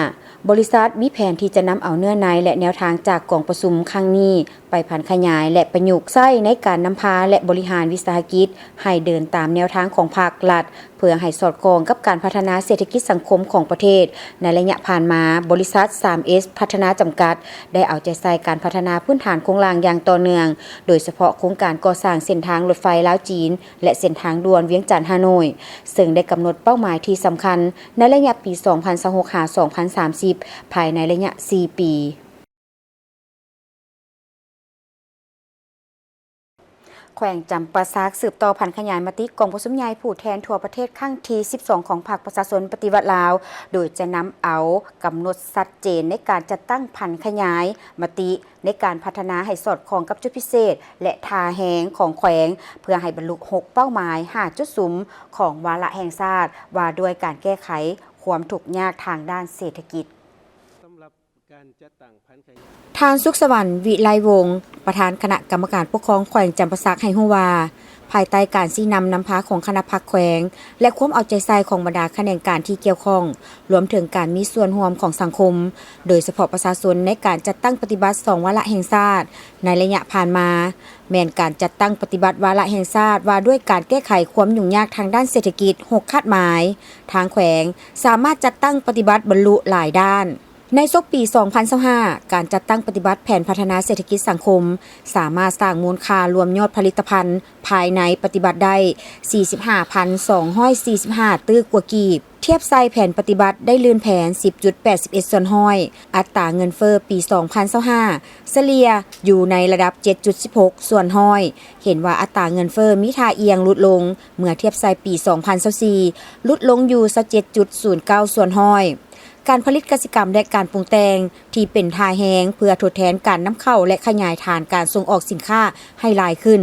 ບໍລິສັດມີແຜນທີ່ຈະນຳເອົາເນື້ອໃນ ແລະ ແນວທາງຈາກກອງປະຊຸມຄັ້ງນີ້ໄປຜັນຂະຫຍາຍ ແລະ ປະຍຸກໃຊ້ໃນການນຳພາ ແລະ ບໍລິຫານວິສາຫະກິດ ໃຫ້ເດີນຕາມແນວທາງຂອງພັກລັດ ເພື່ອໃຫ້ສອດຄ່ອງກັບການພັດທະນາເສດຖະກິດສັງຄົມຂອງປະເທດ. ໃນໄລຍະຜ່ານມາ, ບໍລິສັດສາມເອສພັດທະນາຈຳກັດ ໄດ້ເອົາໃຈໃສ່ການພັດທະນາພື້ນຖານໂຄງລ່າງຢ່າງຕໍ່ເນື່ອງ, ໂດຍສະເພາະໂຄງການກໍ່ສ້າງເສັ້ນທາງລົດໄຟລາວ-ຈີນ ແລະ ເສັ້ນທາງດ່ວນວຽງຈັນ-ຮ່າໂນ້ຍ, ເຊິ່ງໄດ້ກຳນົດເປົ້າໝາຍທີ່ສຳຄັນໃນໄລຍະປີສອງພັນຊາວຫົກ ຫາ ສອງພັນສາມສິບ ພາຍໃນໄລຍະສີ່ປີ. ແຂວງຈຳປາສັກສືບຕໍ່ຜັນຂະຫຍາຍມະຕິກອງປະຊຸມໃຫຍ່ຜູ້ແທນທົ່ວປະເທດຄັ້ງທີສິບສອງຂອງພັກປະຊາຊົນປະຕິວັດລາວ, ໂດຍຈະນຳເອົາກຳນົດຊັດເຈນໃນການຈັດຕັ້ງຜັນຂະຫຍາຍມະຕິໃນການພັດທະນາໃຫ້ສອດຄ່ອງກັບຈຸດພິເສດ ແລະ ທ່າແຮງຂອງແຂວງ, ເພື່ອໃຫ້ບັນລຸຫົກເປົ້າໝາຍ ຫ້າຈຸດສຸມ ຂອງວາລະແຫ່ງຊາດ ວ່າດ້ວຍການແກ້ໄຂຄວາມທຸກຍາກທາງດ້ານເສດຖະກິດ. ທ່ານ ສຸກສະຫວັນ ວິໄລວົງ ປະທານຄະນະກຳມະການປົກຄອງແຂວງຈຳປາສັກໃຫ້ຮູ້ວ່າ, ພາຍໃຕ້ການຊີ້ນຳນຳພາຂອງຄະນະພັກແຂວງ ແລະ ຄວາມເອົາໃຈໃສ່ຂອງບັນດາຂະແໜງການທີ່ກ່ຽວຂ້ອງ, ລວມເຖິງການມີສ່ວນຮ່ວມຂອງສັງຄົມ, ໂດຍສະເພາະປະຊາຊົນໃນການຈັດຕັ້ງປະຕິບັດສອງວາລະແຫ່ງຊາດໃນໄລຍະຜ່ານມາ, ແມ່ນການຈັດຕັ້ງປະຕິບັດວາລະແຫ່ງຊາດວ່າດ້ວຍການແກ້ໄຂຄວາມຫຍຸ້ງຍາກທາງດ້ານເສດຖະກິດ ຫົກຄາດໝາຍ. ທາງແຂວງສາມາດຈັດຕັ້ງປະຕິບັດບັນລຸຫຼາຍດ້ານ. ໃນສົກປີສອງພັນຊາວຫ້າ ການຈັດຕັ້ງປະຕິບັດແຜນພັດທະນາເສດຖະກິດສັງຄົມ ສາມາດສ້າງມູນຄ່າລວມຍອດຜະລິດຕະພັນພາຍໃນປະຕິບັດໄດ້ສີ່ສິບຫ້າພັນສອງຮ້ອຍສີ່ສິບຫ້າຕື້ກວ່າກີບ, ທຽບໃສ່ແຜນປະຕິບັດໄດ້ລື່ນແຜນສິບຈຸດແປດສິບເອັດສ່ວນຮ້ອຍ, ອັດຕາເງິນເຟີ້ປີສອງພັນຊາວຫ້າ ສະເລ່ຍຢູ່ໃນລະດັບເຈັດຈຸດສິບຫົກສ່ວນຮ້ອຍ. ເຫັນວ່າອັດຕາເງິນເຟີ້ມີທ່າອ່ຽງຫຼຸດລົງ ເມື່ອທຽບໃສ່ປີສອງພັນຊາວສີ່ ຫຼຸດລົງຢູ່ຊາວເຈັດຈຸດສູນເກົ້າສ່ວນຮ້ອຍ. ການຜະລິດກະສິກຳ ແລະ ການປຸງແຕ່ງ ທີ່ເປັນທ່າແຮງເພື່ອທົດແທນການນຳເຂົ້າ ແລະ ຂະຫຍາຍຖານການສົ່ງອອກສິນຄ້າໃຫ້ຫຼາຍຂຶ້ນ.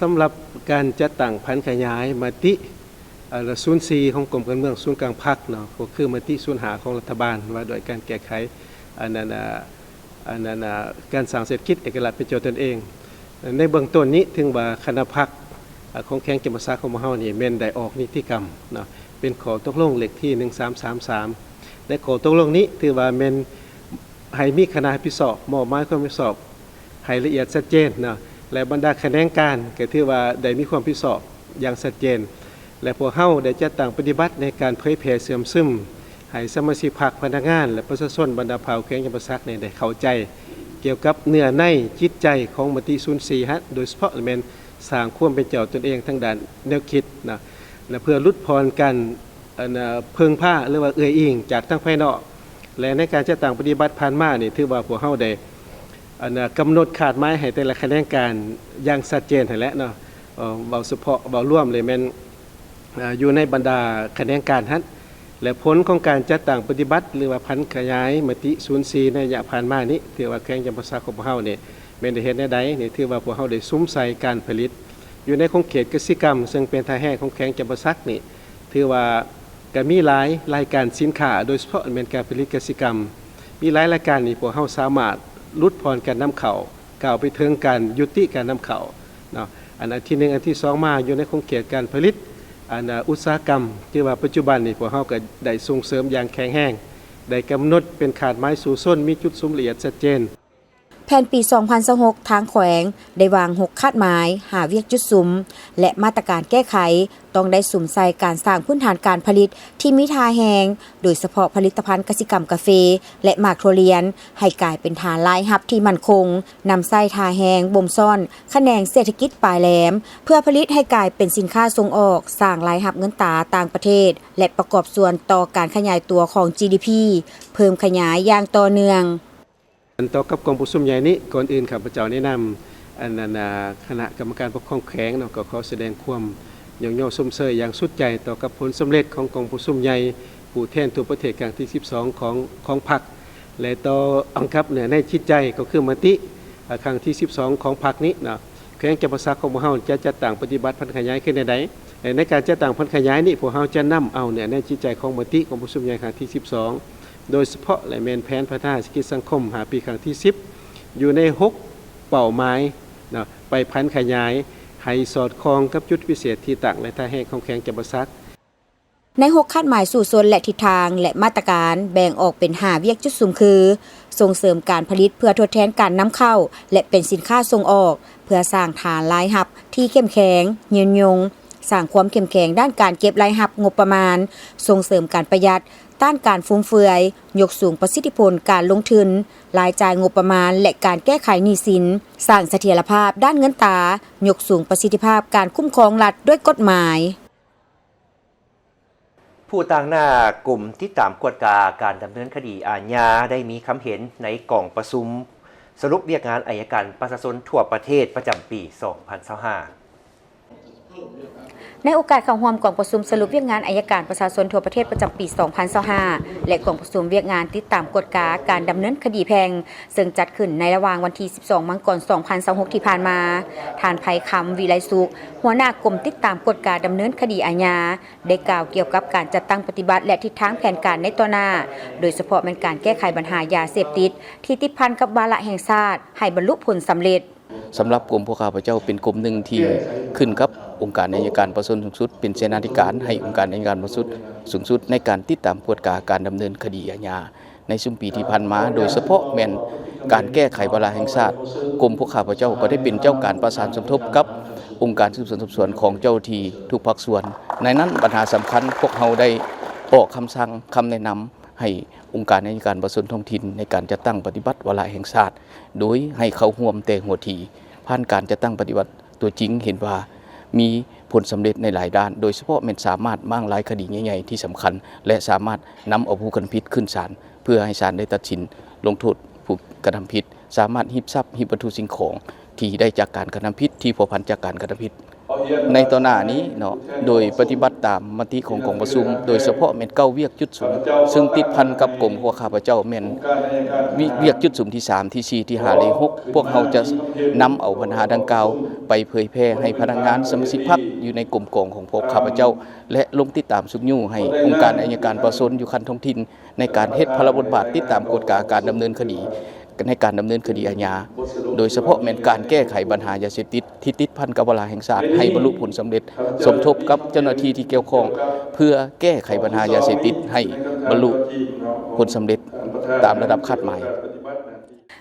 ສຳລັບການຈັດຕັ້ງຜັນຂະຫຍາຍມະຕິສູນສີ່ຂອງກົມການເມືອງສູນກາງພັກເນາະ ກໍຄືມະຕິສູນຫ້າຂອງລັດຖະບານ ວ່າດ້ວຍການແກ້ໄຂອັນນັ້ນ ອັນນັ້ນ ການສ້າງເສດຖະກິດເອກະລາດເປັນເຈົ້າຕົນເອງ. ໃນເບື້ອງຕົ້ນນີ້ ຖືວ່າຄະນະພັກຂອງແຂວງຈຳປາສັກຂອງພວກເຮົານີ້ ແມ່ນໄດ້ອອກນິຕິກຳເນາະ ເປັນຂໍ້ຕົກລົງເລກທີໜຶ່ງສາມສາມສາມ ໃນຂໍ້ຕົກລົງນີ້ ຖືວ່າແມ່ນໃຫ້ມີຄະນະຮັບຜິດຊອບ ມອບໝາຍຄວາມຮັບຜິດຊອບໃຫ້ລະອຽດຊັດເຈນເນາະ ແລະ ບັນດາຂະແໜງການ ກໍຖືວ່າໄດ້ມີຄວາມຮັບຜິດຊອບຢ່າງຊັດເຈນ ແລະ ພວກເຮົາໄດ້ຈັດຕັ້ງປະຕິບັດໃນການເຜີຍແຜ່ເຊື່ອມຊຶມ ໃຫ້ສະມາຊິກພັກ, ພະນັກງານ ແລະ ປະຊາຊົນບັນດາເຜົ່າແຂວງຈຳປາສັກນີ້ໄດ້ເຂົ້າໃຈ ກ່ຽວກັບເນື້ອໃນຈິດໃຈຂອງມະຕິສູນສີ່ຫັ້ນ ໂດຍສະເພາະແມ່ນສ້າງຄວາມເປັນເຈົ້າຕົນເອງທາງດ້ານແນວຄິດນະ ແລະ ເພື່ອຫຼຸດຜ່ອນການ ອັນ ເພິ່ງພາ ຫຼືວ່າເອື້ອຍອີງຈາກທາງພາຍນອກ ແລະ ໃນການຈັດຕັ້ງປະຕິບັດຜ່ານມານີ້ ຖືວ່າພວກເຮົາໄດ້ ອັນ ກຳນົດຄາດໝາຍໃຫ້ແຕ່ລະຂະແໜງການຢ່າງຊັດເຈນຫັ້ນແຫຼະເນາະ ເວົ້າສະເພາະ ເວົ້າລວມເລີຍແມ່ນ ຢູ່ໃນບັນດາຂະແໜງການຫັ້ນ ແລະ ຜົນຂອງການຈັດຕັ້ງປະຕິບັດ ຫຼືວ່າຜັນຂະຫຍາຍມະຕິສູນສີ່ໃນໄລຍະຜ່ານມານີ້ ຖືວ່າແຂວງຈຳປາສັກຂອງພວກເຮົານີ້ ແມ່ນໄດ້ເຮັດແນວໃດນີ້ ຖືວ່າພວກເຮົາໄດ້ສຸມໃສ່ການຜະລິດ ຢູ່ໃນຂົງເຂດກະສິກຳ ເຊິ່ງເປັນທ່າແຮງຂອງແຂວງຈຳປາສັກນີ້ ຖືວ່າກະມີຫຼາຍລາຍການສິນຄ້າ ໂດຍສະເພາະແມ່ນການຜະລິດກະສິກຳ ມີຫຼາຍລາຍການນີ້ ພວກເຮົາສາມາດຫຼຸດຜ່ອນການນຳເຂົ້າ ກ້າວໄປເຖິງການຍຸຕິການນຳເຂົ້າເນາະ ອັນ ອັນທີໜຶ່ງ ອັນທີສອງ ມາຢູ່ໃນຂົງເຂດການຜະລິດ ອັນ ອຸດສາຫະກຳ ຖືວ່າປັດຈຸບັນນີ້ ພວກເຮົາກໍໄດ້ສົ່ງເສີມຢ່າງແຂງແຮງ ໄດ້ກຳນົດເປັນຄາດໝາຍສູ້ຊົນ ມີຈຸດສຸມລະອຽດຊັດເຈນ. ແຜນປີສອງພັນຊາວຫົກ ທາງແຂວງໄດ້ວາງຫົກຄາດໝາຍ, ຫ້າວຽກຈຸດສຸມ ແລະ ມາດຕະການແກ້ໄຂ ຕ້ອງໄດ້ສຸມໃສ່ການສ້າງພື້ນຖານການຜະລິດທີ່ມີທ່າແຮງ, ໂດຍສະເພາະຜະລິດຕະພັນກະສິກຳກາເຟ ແລະ ໝາກຖົ່ວລຽນ ໃຫ້ກາຍເປັນຖານລາຍຮັບທີ່ໝັ້ນຄົງ, ນຳໃຊ້ທ່າແຮງບົ່ມຊ້ອນຂະແໜງເສດຖະກິດປາຍແຫຼມ ເພື່ອຜະລິດໃຫ້ກາຍເປັນສິນຄ້າສົ່ງອອກ, ສ້າງລາຍຮັບເງິນຕາຕ່າງປະເທດ ແລະ ປະກອບສ່ວນຕໍ່ການຂະຫຍາຍຕົວຂອງ ຈີດີພີ ເພີ່ມຂະຫຍາຍຢ່າງຕໍ່ເນື່ອງ. ອັນຕໍ່ກັບກອງປະຊຸມໃຫຍ່ນີ້, ກ່ອນອື່ນຂ້າພະເຈົ້າໃນນາມ ອັນ ອັນ ອາ ຄະນະກຳມະການປົກຄອງແຂວງເນາະ ກໍຂໍສະແດງຄວາມຍ້ອງຍໍຊົມເຊີຍຢ່າງສຸດໃຈຕໍ່ກັບຜົນສຳເລັດຂອງກອງປະຊຸມໃຫຍ່ຜູ້ແທນທົ່ວປະເທດຄັ້ງທີສິບສອງຂອງ ຂອງພັກ ແລະ ຕໍ່ກັບເນື້ອໃນຈິດໃຈ ກໍຄືມະຕິ ອາ ຄັ້ງທີສິບສອງຂອງພັກນີ້ເນາະ. ແຂວງຈຳປາສັກຂອງພວກເຮົາຈະຈັດຕັ້ງປະຕິບັດຜັນຂະຫຍາຍຄືແນວໃດ? ແລະ ໃນການຈັດຕັ້ງຜັນຂະຫຍາຍນີ້ ພວກເຮົາຈະນຳເອົາເນື້ອໃນຈິດໃຈຂອງມະຕິກອງປະຊຸມໃຫຍ່ຄັ້ງທີສິບສອງ ໂດຍສະເພາະ ແລະ ແມ່ນແຜນພັດທະນາເສດຖະກິດສັງຄົມຫ້າປີຄັ້ງທີສິບ ຢູ່ໃນຫົກເປົ້າໝາຍເນາະ ໄປຜັນຂະຫຍາຍໃຫ້ສອດຄ່ອງກັບຈຸດພິເສດທີ່ຕັ້ງ ແລະ ທ່າແຮງຂອງແຂວງຈຳປາສັກ. ໃນຫົກຄາດໝາຍສູ້ຊົນ ແລະ ທິດທາງ ແລະ ມາດຕະການ ແບ່ງອອກເປັນຫ້າວຽກຈຸດສຸມຄື: ສົ່ງເສີມການຜະລິດເພື່ອທົດແທນການນຳເຂົ້າ ແລະ ເປັນສິນຄ້າສົ່ງອອກ ເພື່ອສ້າງຖານລາຍຮັບທີ່ເຂັ້ມແຂງ, ຍືນຍົງ, ສ້າງຄວາມເຂັ້ມແຂງດ້ານການເກັບລາຍຮັບງົບປະມານ, ສົ່ງເສີມການປະຢັດ, ຕ້ານການຟຸມເຟືອຍ, ຍົກສູງປະສິດທິຜົນການລົງທຶນ, ລາຍຈ່າຍງົບປະມານ ແລະ ການແກ້ໄຂໜີ້ສິນ, ສ້າງສະຖຽນລະພາບດ້ານເງິນຕາ, ຍົກສູງປະສິດທິພາບການຄຸ້ມຄອງລັດດ້ວຍກົດໝາຍ. ຜູ້ຕາງໜ້າກົມຕິດຕາມກວດກາການດຳເນີນຄະດີອາຍາ ໄດ້ມີຄຳເຫັນໃນກອງປະຊຸມສະຫຼຸບວຽກງານໄອຍະການປະຊາຊົນທົ່ວປະເທດປະຈຳປີສອງພັນຊາວຫ້າ. ໃນໂອກາດເຂົ້າຮ່ວມກອງປະຊຸມສະຫຼຸບວຽກງານໄອຍະການປະຊາຊົນທົ່ວປະເທດປະຈຳປີສອງພັນຊາວຫ້າ ແລະ ກອງປະຊຸມວຽກງານຕິດຕາມກວດກາການດຳເນີນຄະດີແພ່ງ ເຊິ່ງຈັດຂຶ້ນໃນລະຫວ່າງວັນທີສິບສອງ ມັງກອນ ສອງພັນຊາວຫົກ ທີ່ຜ່ານມາ, ທ່ານ ໄພຄຳ ວິໄລສຸກ ຫົວໜ້າກົມຕິດຕາມກວດກາດຳເນີນຄະດີອາຍາ ໄດ້ກ່າວກ່ຽວກັບການຈັດຕັ້ງປະຕິບັດ ແລະ ທິດທາງແຜນການໃນຕໍ່ໜ້າ, ໂດຍສະເພາະແມ່ນການແກ້ໄຂບັນຫາຢາເສບຕິດທີ່ຕິດພັນກັບວາລະແຫ່ງຊາດ ໃຫ້ບັນລຸຜົນສຳເລັດ. ສຳລັບກົມພວກຂ້າພະເຈົ້າເປັນກົມໜຶ່ງທີ່ຂຶ້ນກັບອົງການໄອຍະການປະຊາຊົນສູງສຸດ ເປັນເສນາທິການໃຫ້ອົງການໄອຍະການປະຊາຊົນສູງສຸດ ໃນການຕິດຕາມກວດກາການດຳເນີນຄະດີອາຍາ ໃນຊຸມປີທີ່ຜ່ານມາ, ໂດຍສະເພາະແມ່ນການແກ້ໄຂວາລະແຫ່ງຊາດ. ກົມພວກຂ້າພະເຈົ້າກໍໄດ້ເປັນເຈົ້າການປະສານສົມທົບກັບອົງການສືບສວນສອບສວນຂອງເຈົ້າທີ່ທຸກພາກສ່ວນ. ໃນນັ້ນບັນຫາສຳຄັນພວກເຮົາໄດ້ອອກຄຳສັ່ງ, ຄຳແນະນຳໃຫ້ ອົງການໄອຍະການປະຊາຊົນທ້ອງຖິ່ນໃນການຈັດຕັ້ງປະຕິບັດວາລະແຫ່ງຊາດ, ໂດຍໃຫ້ເຂົ້າຮ່ວມແຕ່ຫົວທີ. ຜ່ານການຈັດຕັ້ງປະຕິບັດຕົວຈິງ ເຫັນວ່າມີຜົນສຳເລັດໃນຫຼາຍດ້ານ, ໂດຍສະເພາະແມ່ນສາມາດມ້າງລາຍຄະດີໃຫຍ່ໆທີ່ສຳຄັນ ແລະ ສາມາດນຳເອົາຜູ້ກະທຳຜິດຂຶ້ນສານ ເພື່ອໃຫ້ສານໄດ້ຕັດສິນລົງໂທດຜູ້ກະທຳຜິດ, ສາມາດຮີບຊັບ, ຮີບວັດຖຸສິ່ງຂອງທີ່ໄດ້ຈາກການກະທຳຜິດ, ທີ່ພົວພັນຈາກການກະທຳຜິດ. ໃນຕໍ່ໜ້ານີ້ເນາະ ໂດຍປະຕິບັດຕາມມະຕິຂອງກອງປະຊຸມ, ໂດຍສະເພາະແມ່ນເກົ້າວຽກຈຸດສຸມ ຊຶ່ງຕິດພັນກັບກົມພວກຂ້າພະເຈົ້າ ແມ່ນວຽກຈຸດສຸມທີສາມ, ທີສີ່, ທີຫ້າ ແລະ ຫົກ. ພວກເຮົາຈະນຳເອົາບັນຫາດັ່ງກ່າວໄປເຜີຍແຜ່ໃຫ້ພະນັກງານສະມາຊິກພັກຢູ່ໃນກົມກອງຂອງພວກຂ້າພະເຈົ້າ ແລະ ລົງຕິດຕາມຊຸກຍູ້ໃຫ້ອົງການໄອຍະການປະຊາຊົນຢູ່ຂັ້ນທ້ອງຖິ່ນ ໃນການເຮັດພາລະບົດບາດຕິດຕາມກວດກາການດຳເນີນຄະດີ ໃນການດຳເນີນຄະດີອາຍາ, ໂດຍສະເພາະແມ່ນການແກ້ໄຂບັນຫາຢາເສບຕິດທີ່ຕິດພັນກັບວາລະແຫ່ງຊາດ ໃຫ້ບັນລຸຜົນສຳເລັດ, ສົມທົບກັບເຈົ້າໜ້າທີ່ທີ່ກ່ຽວຂ້ອງ ເພື່ອແກ້ໄຂບັນຫາຢາເສບຕິດໃຫ້ບັນລຸຜົນສຳເລັດຕາມລະດັບຄາດໝາຍ.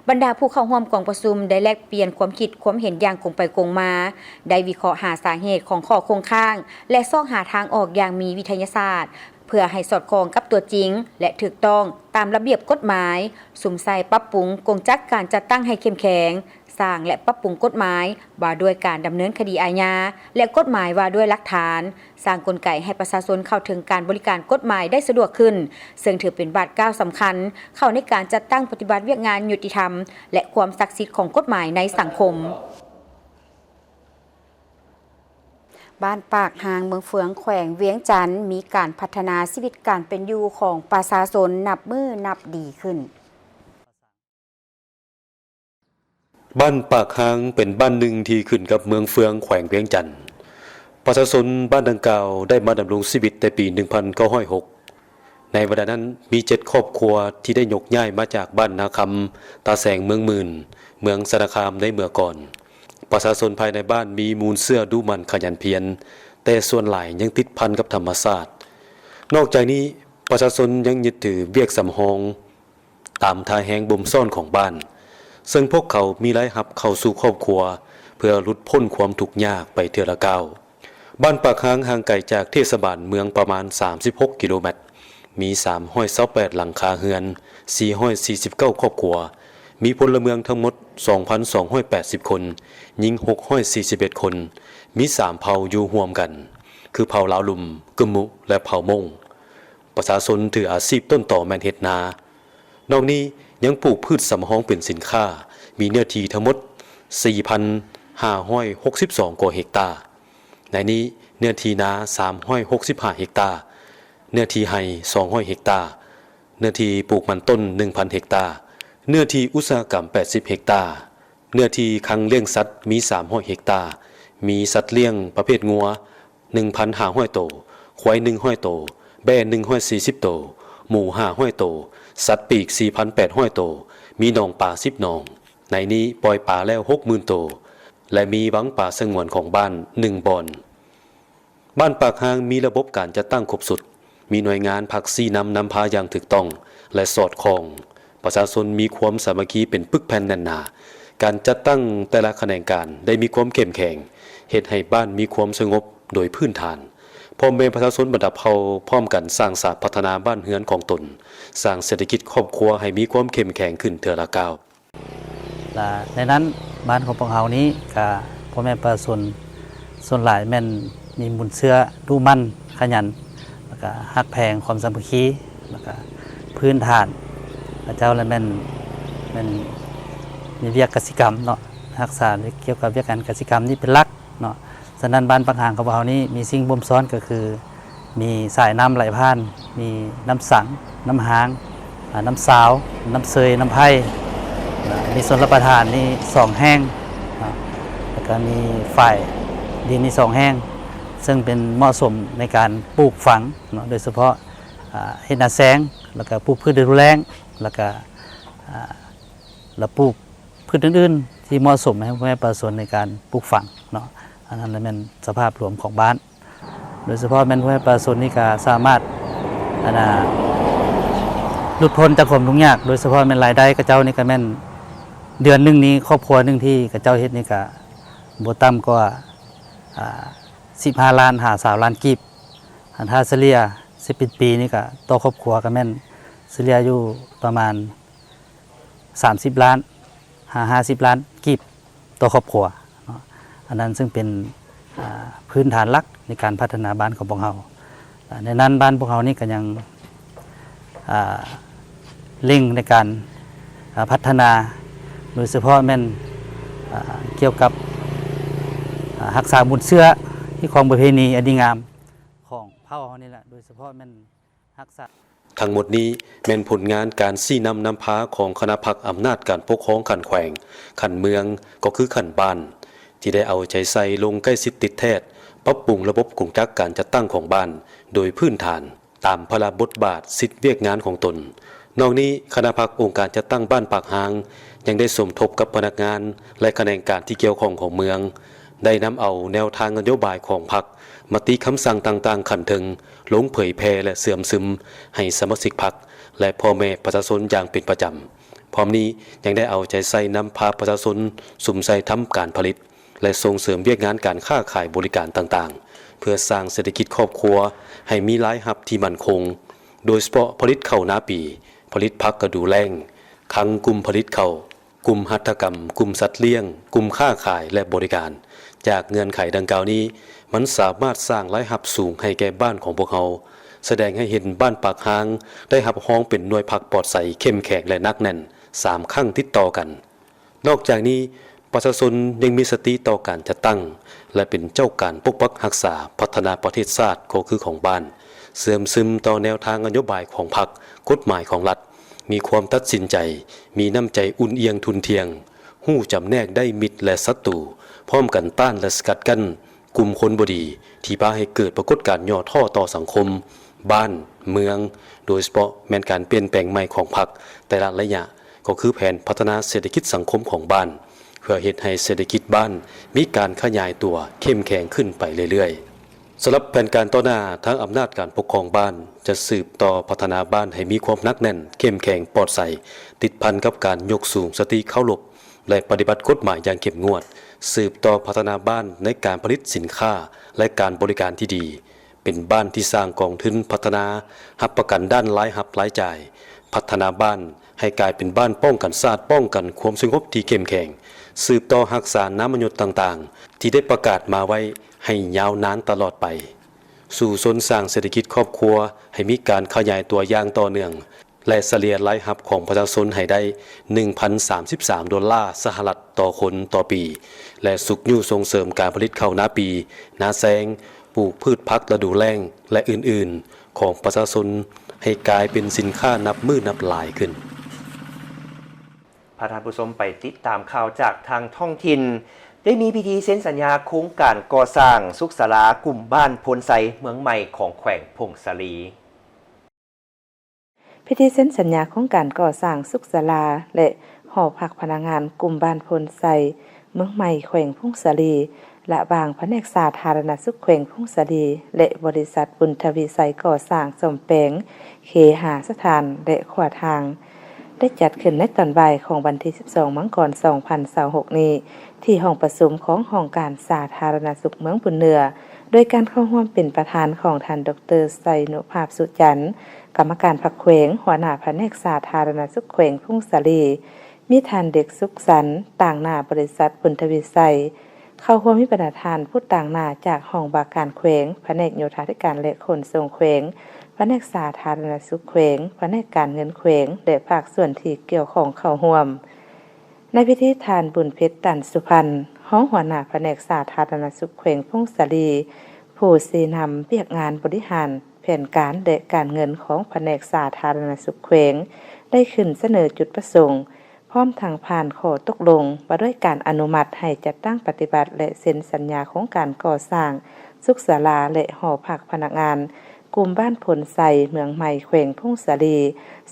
ບັນດາຜູ້ເຂົ້າຮ່ວມກອງປະຊຸມໄດ້ແລກປ່ຽນຄວາມຄິດຄວາມເຫັນຢ່າງກົງໄປກົງມາ, ໄດ້ວິເຄາະຫາສາເຫດຂອງຂໍ້ຄົງຄ້າງ ແລະ ຊອກຫາທາງອອກຢ່າງມີວິທະຍາສາດ ເພື່ອໃຫ້ສອດຄ່ອງກັບຕົວຈິງ ແລະ ຖືກຕ້ອງຕາມລະບຽບກົດໝາຍ, ສຸມໃສ່ປັບປຸງກົງຈັກການຈັດຕັ້ງໃຫ້ເຂັ້ມແຂງ, ສ້າງ ແລະ ປັບປຸງກົດໝາຍວ່າດ້ວຍການດຳເນີນຄະດີອາຍາ ແລະ ກົດໝາຍວ່າດ້ວຍຫຼັກຖານ, ສ້າງກົນໄກໃຫ້ປະຊາຊົນເຂົ້າເຖິງການບໍລິການກົດໝາຍໄດ້ສະດວກຂຶ້ນ, ເຊິ່ງຖືເປັນບາດກ້າວສຳຄັນເຂົ້າໃນການຈັດຕັ້ງປະຕິບັດວຽກງານຍຸຕິທຳ ແລະ ຄວາມສັກສິດຂອງກົດໝາຍໃນສັງຄົມ. ບ້ານປາກຮາງ ເມືອງເຟືອງ ແຂວງວຽງຈັນ ມີການພັດທະນາຊີວິດການເປັນຢູ່ຂອງປະຊາຊົນນັບມື້ນັບດີຂຶ້ນ. ບ້ານປາກຮາງເປັນບ້ານໜຶ່ງທີ່ຂຶ້ນກັບເມືອງເຟືອງ ແຂວງວຽງຈັນ. ປະຊາຊົນບ້ານດັ່ງກ່າວໄດ້ມາດຳລົງຊີວິດແຕ່ປີໜຶ່ງພັນເກົ້າຮ້ອຍຫົກ. ໃນເວລານັ້ນມີເຈັດຄອບຄົວທີ່ໄດ້ຍົກຍ້າຍມາຈາກບ້ານນາຄຳ, ຕາແສງ, ເມືອງໝື່ນ, ເມືອງຊະນະຄາມໃນເມື່ອກ່ອນ. ປະຊາຊົນພາຍໃນບ້ານມີມູນເຊື້ອດຸໝັ່ນຂະຫຍັນພຽນ, ແຕ່ສ່ວນຫຼາຍຍັງຕິດພັນກັບທຳມະຊາດ. ນອກຈາກນີ້, ປະຊາຊົນຍັງຍຶດຖືວຽກສຳຮອງ ຕາມທ່າແຮງບົ່ມຊ້ອນຂອງບ້ານ, ເຊິ່ງພວກເຂົາມີລາຍຮັບເຂົ້າສູ່ຄອບຄົວ ເພື່ອຫຼຸດພົ້ນຄວາມທຸກຍາກໄປເທື່ອລະກ້າວ. ບ້ານປາກຮາງຫ່າງໄກຈາກເທດສະບານເມືອງປະມານສາມສິບຫົກກິໂລແມັດ, ມີສາມຮ້ອຍຊາວແປດຫຼັງຄາເຮືອນ, ສີ່ຮ້ອຍສີ່ສິບເກົ້າຄອບຄົວ, ມີພົນລະເມືອງທັງໝົດສອງພັນສອງຮ້ອຍແປດສິບຄົນ, ຍິງຫົກຮ້ອຍສີ່ສິບເອັດຄົນ, ມີສາມເຜົ່າຢູ່ຮ່ວມກັນ ຄືເຜົ່າລາວລຸ່ມ, ກຶມມຸ ແລະ ເຜົ່າມົ້ງ. ປະຊາຊົນຖືອາຊີບຕົ້ນຕໍແມ່ນເຮັດນາ. ນອກນີ້ຍັງປູກພືດສຳຮອງເປັນສິນຄ້າ, ມີເນື້ອທີ່ທັງໝົດສີ່ພັນຫ້າຮ້ອຍຫົກສິບສອງກວ່າເຮັກຕາ. ໃນນີ້ເນື້ອທີ່ນາສາມຮ້ອຍຫົກສິບຫ້າເຮັກຕາ, ເນື້ອທີ່ໄຮ່ສອງຮ້ອຍເຮັກຕາ, ເນື້ອທີ່ປູກມັນຕົ້ນໜຶ່ງພັນເຮັກຕາ, ເນື້ອທີ່ອຸດສາຫະກຳແປດສິບເຮັກຕາ, ເນື້ອທີ່ຄັງລ້ຽງສັດມີສາມຮ້ອຍເຮັກຕາ, ມີສັດລ້ຽງປະເພດງົວ ໜຶ່ງພັນຫ້າຮ້ອຍໂຕ, ຄວາຍໜຶ່ງຮ້ອຍໂຕ, ແບ້ໜຶ່ງຮ້ອຍສີ່ສິບໂຕ, ໝູຫ້າຮ້ອຍໂຕ, ສັດປີກສີ່ພັນແປດຮ້ອຍໂຕ, ມີໜອງປາສິບໜອງ. ໃນນີ້ປ່ອຍປາແລ້ວຫົກໝື່ນໂຕ ແລະ ມີວັງປາສະຫງວນຂອງບ້ານໜຶ່ງບ່ອນ. ບ້ານປາກຮາງມີລະບົບການຈັດຕັ້ງຄົບຊຸດ, ມີໜ່ວຍງານພັກຊີ້ນຳນຳພາຢ່າງຖືກຕ້ອງ ແລະ ສອດຄ່ອງ. ປະຊາຊົນມີຄວາມສາມັກຄີເປັນປຶກແຜ່ນແໜ້ນໜາ. ການຈັດຕັ້ງແຕ່ລະຂະແໜງການໄດ້ມີຄວາມເຂັ້ມແຂງ, ເຮັດໃຫ້ບ້ານມີຄວາມສະຫງົບໂດຍພື້ນຖານ. ພໍ່ແມ່ປະຊາຊົນບັນດາເຜົ່າພ້ອມກັນສ້າງສາພັດທະນາບ້ານເຮືອນຂອງຕົນ, ສ້າງເສດຖະກິດຄອບຄົວໃຫ້ມີຄວາມເຂັ້ມແຂງຂຶ້ນເທື່ອລະກ້າວ. ແລະ ໃນນັ້ນບ້ານຂອງພວກເຮົານີ້ກະ ພໍ່ແມ່ປະຊາຊົນສ່ວນຫຼາຍແມ່ນມີມູນເຊື້ອດຸໝັ່ນຂະຫຍັນ ແລ້ວກະຮັກແພງຄວາມສາມັກຄີ ແລ້ວກະພື້ນຖານເຂົາເຈົ້າລະແມ່ນ ແມ່ນມີວຽກກະສິກຳເນາະ ຮັກສາກ່ຽວກັບວຽກງານກະສິກຳນີ້ເປັນຫຼັກເນາະ. ສະນັ້ນ ບ້ານປາກຮາງຂອງພວກເຮົານີ້ມີສິ່ງບົ່ມຊ້ອນ ກໍຄືມີສາຍນ້ຳໄຫຼຜ່ານ, ມີນ້ຳສັງ, ນ້ຳຮາງ, ອາ, ນ້ຳຊາວ, ນ້ຳເຊີຍ, ນ້ຳໄຜ່, ອາ, ມີຊົນລະປະທານນີ້ສອງແຫ່ງເນາະ, ແລ້ວກໍມີຝາຍດິນນີ້ສອງແຫ່ງ ເຊິ່ງເປັນເໝາະສົມໃນການປູກຝັງເນາະ, ໂດຍສະເພາະ, ອາ, ເຮັດນາແຊງ, ແລ້ວກໍປູກພືດລະດູແລ້ງ, ແລ້ວກໍ, ອາ, ລະປູກ ພືດອື່ນໆທີ່ເໝາະສົມໃຫ້ພໍ່ແມ່ປະຊາຊົນໃນການປູກຝັງເນາະ, ອັນນັ້ນລະແມ່ນສະພາບລວມຂອງບ້ານ, ໂດຍສະເພາະແມ່ນພໍ່ແມ່ປະຊາຊົນນີ້ກະສາມາດ ອັນນ່າ ຫຼຸດພົ້ນຈາກຄວາມທຸກຍາກ, ໂດຍສະເພາະແມ່ນລາຍໄດ້ເຂົາເຈົ້ານີ້ກະແມ່ນເດືອນໜຶ່ງນີ້ ຄອບຄົວໜຶ່ງທີ່ເຂົາເຈົ້າເຮັດນີ້ກະບໍ່ຕ່ຳກວ່າ ອາ ສິບຫ້າລ້ານຫາຊາວລ້ານກີບ, ອັນຖ້າສະເລ່ຍຊິເປັນປີນີ້ກະຕໍ່ຄອບຄົວກະແມ່ນ ສະເລ່ຍຢູ່ປະມານສາມສິບລ້ານຫາຫ້າສິບລ້ານກີບຕໍ່ຄອບຄົວເນາະ. ອັນນັ້ນເຊິ່ງເປັນ ອ່າ ພື້ນຖານຫຼັກໃນການພັດທະນາບ້ານຂອງພວກເຮົາ. ໃນນັ້ນບ້ານພວກເຮົານີ້ກໍຍັງ ອ່າ ເລັ່ງໃນການ ອ່າ ພັດທະນາ ໂດຍສະເພາະແມ່ນ ອ່າ ກ່ຽວກັບ ອ່າ ຮັກສາມູນເຊື້ອຮີດຄອງປະເພນີອັນດີງາມຂອງເຜົ່າເຮົານີ້ແຫຼະ ໂດຍສະເພາະແມ່ນ ທັງໝົດນີ້ແມ່ນຜົນງານການຊີ້ນຳນຳພາຂອງຄະນະພັກອຳນາດການປົກຄອງຂັ້ນແຂວງ, ຂັ້ນເມືອງ, ກໍຄືຂັ້ນບ້ານ ທີ່ໄດ້ເອົາໃຈໃສ່ລົງໃກ້ຊິດຕິດແທດ, ປັບປຸງລະບົບກົງຈັກການຈັດຕັ້ງຂອງບ້ານໂດຍພື້ນຖານ ຕາມພາລະບົດບາດ, ສິດ, ວຽກງານຂອງຕົນ. ນອກນີ້, ຄະນະພັກອົງການຈັດຕັ້ງບ້ານປາກຮາງ ຍັງໄດ້ສົມທົບກັບພະນັກງານ ແລະ ຂະແໜງການທີ່ກ່ຽວຂ້ອງຂອງເມືອງ ໄດ້ນຳເອົາແນວທາງນະໂຍບາຍຂອງພັກ, ມະຕິຄຳສັ່ງຕ່າງໆຂັ້ນເທິງ ລົງເຜີຍແຜ່ ແລະ ເຊື່ອມຊຶມໃຫ້ສະມາຊິກພັກ ແລະ ພໍ່ແມ່ປະຊາຊົນຢ່າງເປັນປະຈຳ. ພ້ອມນີ້ຍັງໄດ້ເອົາໃຈໃສ່ນຳພາປະຊາຊົນສຸມໃສ່ທຳການຜະລິດ ແລະ ສົ່ງເສີມວຽກງານການຄ້າຂາຍບໍລິການຕ່າງໆ ເພື່ອສ້າງເສດຖະກິດຄອບຄົວໃຫ້ມີລາຍຮັບທີ່ໝັ້ນຄົງ, ໂດຍສະເພາະຜະລິດເຂົ້ານາປີ, ຜະລິດຜັກລະດູແລ້ງ, ຄັງກຸ່ມຜະລິດເຂົ້າ, ກຸ່ມຫັດຖະກຳ, ກຸ່ມສັດລ້ຽງ, ກຸ່ມຄ້າຂາຍ ແລະ ບໍລິການ. ຈາກເງື່ອນໄຂດັ່ງກ່າວນີ້, ມັນສາມາດສ້າງລາຍຮັບສູງໃຫ້ແກ່ບ້ານຂອງພວກເຮົາ, ສະແດງໃຫ້ເຫັນບ້ານປາກຮາງໄດ້ຮັບຮອງເປັນໜ່ວຍພັກປອດໃສ, ເຂັ້ມແຂງ ແລະ ໜັກແໜ້ນ ສາມຄັ້ງຕິດຕໍ່ກັນ. ນອກຈາກນີ້, ປະຊາຊົນຍັງມີສະຕິຕໍ່ການຈັດຕັ້ງ ແລະ ເປັນເຈົ້າການປົກປັກຮັກສາ, ພັດທະນາປະເທດຊາດກໍຄືຂອງບ້ານ, ເຊື່ອມຊຶມຕໍ່ແນວທາງນະໂຍບາຍຂອງພັກ, ກົດໝາຍຂອງລັດ, ມີຄວາມຕັດສິນໃຈ, ມີນ້ຳໃຈອຸ່ນອຽງທຸ່ນທ່ຽງ, ຮູ້ຈຳແນກໄດ້ມິດ ແລະ ສັດຕູ, ພ້ອມກັນຕ້ານ ແລະ ສະກັດກັ້ນ ກຸ່ມຄົນບໍ່ດີທີ່ພາໃຫ້ເກີດປາກົດການຫຍໍ້ທໍ້ຕໍ່ສັງຄົມ, ບ້ານ, ເມືອງ, ໂດຍສະເພາະແມ່ນການປ່ຽນແປງໃໝ່ຂອງພັກແຕ່ລະໄລຍະ, ກໍຄືແຜນພັດທະນາເສດຖະກິດສັງຄົມຂອງບ້ານ, ເພື່ອເຮັດໃຫ້ເສດຖະກິດບ້ານມີການຂະຫຍາຍຕົວເຂັ້ມແຂງຂຶ້ນໄປເລື້ອຍໆ. ສຳລັບແຜນການຕໍ່ໜ້າ, ທາງອຳນາດການປົກຄອງບ້ານຈະສືບຕໍ່ພັດທະນາບ້ານໃຫ້ມີຄວາມໜັກແໜ້ນ, ເຂັ້ມແຂງ, ປອດໃສ, ຕິດພັນກັບການຍົກສູງສະຕິເຄົາລົບ ແລະ ປະຕິບັດກົດໝາຍຢ່າງເຂັ້ມງວດ, ສືບຕໍ່ພັດທະນາບ້ານໃນການຜະລິດສິນຄ້າ ແລະ ການບໍລິການທີ່ດີ, ເປັນບ້ານທີ່ສ້າງກອງທຶນພັດທະນາ, ຮັບປະກັນດ້ານລາຍຮັບລາຍຈ່າຍ, ພັດທະນາບ້ານໃຫ້ກາຍເປັນບ້ານປ້ອງກັນຊາດ, ປ້ອງກັນຄວາມສະຫງົບທີ່ເຂັ້ມແຂງ, ສືບຕໍ່ຮັກສານາມມະຍົດຕ່າງໆ ທີ່ໄດ້ປະກາດມາໄວ້ໃຫ້ຍາວນານຕະຫຼອດໄປ. ສູ້ຊົນສ້າງເສດຖະກິດຄອບຄົວໃຫ້ມີການຂະຫຍາຍຕົວຢ່າງຕໍ່ເນື່ອງ ແລະ ສະເລ່ຍລາຍຮັບຂອງປະຊາຊົນໃຫ້ໄດ້ໜຶ່ງພັນສາມສິບສາມໂດລາສະຫະລັດຕໍ່ຄົນຕໍ່ປີ ແລະ ຊຸກຍູ້ສົ່ງເສີມການຜະລິດເຂົ້ານາປີ, ນາແຊງ, ປູກພືດຜັກລະດູແລ້ງ ແລະ ອື່ນໆ ຂອງປະຊາຊົນ ໃຫ້ກາຍເປັນສິນຄ້ານັບມື້ນັບຫຼາຍຂຶ້ນ. ພາທ່ານຜູ້ຊົມໄປຕິດຕາມຂ່າວຈາກທາງທ້ອງຖິ່ນ. ໄດ້ມີພິທີເຊັນສັນຍາໂຄງການກໍ່ສ້າງສຸກສາລາກຸ່ມບ້ານໂພນໄຊເມືອງໃໝ່ຂອງແຂວງຜົ້ງສາລີ. ພິທີເຊັນສັນຍາໂຄງການກໍ່ສ້າງສຸກສາລາ ແລະ ຫໍພັກພະນັກງານກຸ່ມບ້ານໂພນໄຊເມືອງໃໝ່ແຂວງຜົ້ງສາລີ ລະຫວ່າງພະແນກສາທາລະນະສຸກແຂວງຜົ້ງສາລີ ແລະ ບໍລິສັດບຸນທະວີໄຊກໍ່ສ້າງສ້ອມແປງ ເຄຫາສະຖານ ແລະ ຂົວທາງ ໄດ້ຈັດຂຶ້ນໃນຕອນບ່າຍຂອງວັນທີສິບສອງ ມັງກອນ ສອງພັນຊາວຫົກນີ້ ທີ່ຫ້ອງປະຊຸມຂອງຫ້ອງການສາທາລະນະສຸກເມືອງບຸນເໜືອ ໂດຍການເຂົ້າຮ່ວມເປັນປະທານຂອງທ່ານ ດອກເຕີ ໄຊນຸພາບ ສຸຈັນ ກຳມະການພັກແຂວງ, ຫົວໜ້າພະແນກສາທາລະນະສຸກແຂວງຜົ້ງສາລີ, ມີທ່ານ ເດັກສຸກສັນ ຕາງໜ້າບໍລິສັດບຸນທະວີໄຊ, ເຂົ້າຮ່ວມມີບັນດາທ່ານຜູ້ຕາງໜ້າຈາກຫ້ອງວ່າການແຂວງ, ພະແນກໂຍທາທິການ ແລະ ຂົນສົ່ງແຂວງ, ພະແນກສາທາລະນະສຸກແຂວງ, ພະແນກການເງິນແຂວງ ແລະ ພາກສ່ວນທີ່ກ່ຽວຂ້ອງເຂົ້າຮ່ວມ. ໃນພິທີ ທ່ານ ບຸນເພັດ ຕັນສຸພັນ ຮອງຫົວໜ້າພະແນກສາທາລະນະສຸກແຂວງຜົ້ງສາລີ ຜູ້ຊີ້ນຳວຽກງານບໍລິຫານແຜນການ ແລະ ການເງິນຂອງພະແນກສາທາລະນະສຸກແຂວງ ໄດ້ຂຶ້ນສະເໜີຈຸດປະສົງ ພ້ອມທັງຜ່ານຂໍ້ຕົກລົງວ່າດ້ວຍການອະນຸມັດໃຫ້ຈັດຕັ້ງປະຕິບັດ ແລະ ເຊັນສັນຍາໂຄງການກໍ່ສ້າງສຸກສາລາ ແລະ ຫໍພັກພະນັກງານ ກຸ່ມບ້ານໂພນໄຊ ເມືອງໃໝ່ ແຂວງຜົ້ງສາລີ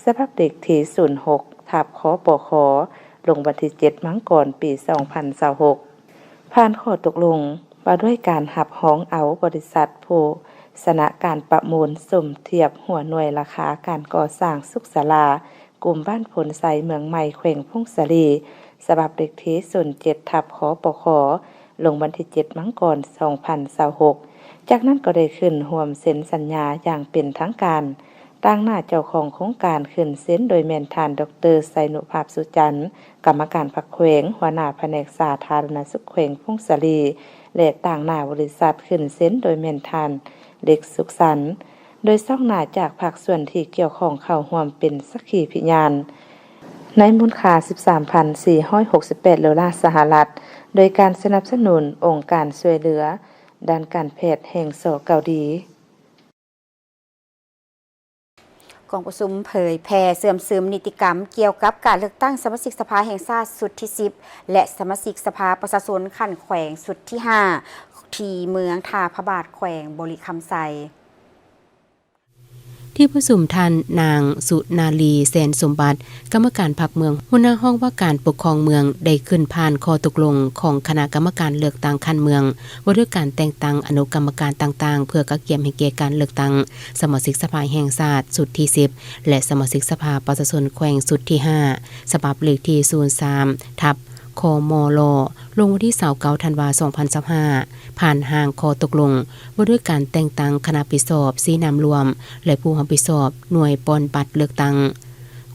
ສະບັບເລກທີ ສູນຫົກ ທັບ ຄປຄ ລົງວັນທີ ເຈັດ ມັງກອນ ປີ ສອງພັນຊາວຫົກ ຜ່ານຂໍ້ຕົກລົງວ່າດ້ວຍການຮັບຮອງເອົາບໍລິສັດຜູ້ຊະນະການປະມູນສົມທຽບຫົວໜ່ວຍລາຄາການກໍ່ສ້າງສຸກສາລາ ກຸ່ມບ້ານໂພນໄຊ ເມືອງໃໝ່ ແຂວງຜົ້ງສາລີ ສະບັບເລກທີ ສູນເຈັດ ທັບ ຄປຄ ລົງວັນທີ ເຈັດ ມັງກອນ ສອງພັນຊາວຫົກ ຈາກນັ້ນກໍໄດ້ຂຶ້ນຮ່ວມເຊັນສັນຍາຢ່າງເປັນທາງການ ຕາງໜ້າເຈົ້າຂອງໂຄງການຂຶ້ນເຊັນໂດຍແມ່ນທ່ານ ດອກເຕີ ໄຊນຸພາບ ສຸຈັນ ກຳມະການພັກແຂວງ, ຫົວໜ້າພະແນກສາທາລະນະສຸກແຂວງຜົ້ງສາລີ ແລະ ຕາງໜ້າບໍລິສັດຂຶ້ນເຊັນໂດຍແມ່ນທ່ານ ເລັກ ສຸກສັນ ໂດຍຊອກໜ້າຈາກພາກສ່ວນທີ່ກ່ຽວຂ້ອງເຂົ້າຮ່ວມເປັນສັກຂີພິຍານ ໃນມູນຄ່າສິບສາມພັນສີ່ຮ້ອຍຫົກສິບແປດໂດລາສະຫະລັດ ໂດຍການສະໜັບສະໜູນອົງການຊ່ວຍເຫຼືອດ້ານການແພດແຫ່ງ ສ ເກົາຫຼີ. ກອງປະຊຸມເຜີຍແຜ່ເຊື່ອມຊຶມນິຕິກຳກ່ຽວກັບການເລືອກຕັ້ງສະມາຊິກສະພາແຫ່ງຊາດຊຸດທີສິບ ແລະ ສະມາຊິກສະພາປະຊາຊົນຂັ້ນແຂວງຊຸດທີຫ້າ ທີ່ເມືອງທ່າພະບາດ ແຂວງບໍລິຄຳໄຊ. ທີ່ປະຊຸມ ທ່ານນາງ ສຸນາລີ ແສນສົມບັດ ກຳມະການພັກເມືອງ, ຫົວໜ້າຫ້ອງວ່າການປົກຄອງເມືອງ ໄດ້ຂຶ້ນຜ່ານຂໍ້ຕົກລົງຂອງຄະນະກຳມະການເລືອກຕັ້ງຂັ້ນເມືອງ ວ່າດ້ວຍການແຕ່ງຕັ້ງອະນຸກຳມະການຕ່າງໆ ເພື່ອກະກຽມໃຫ້ແກ່ການເລືອກຕັ້ງສະມາຊິກສະພາແຫ່ງຊາດຊຸດທີສິບ ແລະ ສະມາຊິກສະພາປະຊາຊົນແຂວງຊຸດທີຫ້າ ສະບັບເລກທີສູນສາມ ທັບ ຄມລ ລົງວັນທີຊາວເກົ້າ ທັນວາ ສອງພັນຊາວຫ້າ ຜ່ານຮ່າງຂໍ້ຕົກລົງວ່າດ້ວຍການແຕ່ງຕັ້ງຄະນະຮັບຜິດຊອບຊີ້ນຳລວມ ແລະ ຜູ້ຮັບຜິດຊອບໜ່ວຍປ່ອນບັດເລືອກຕັ້ງ.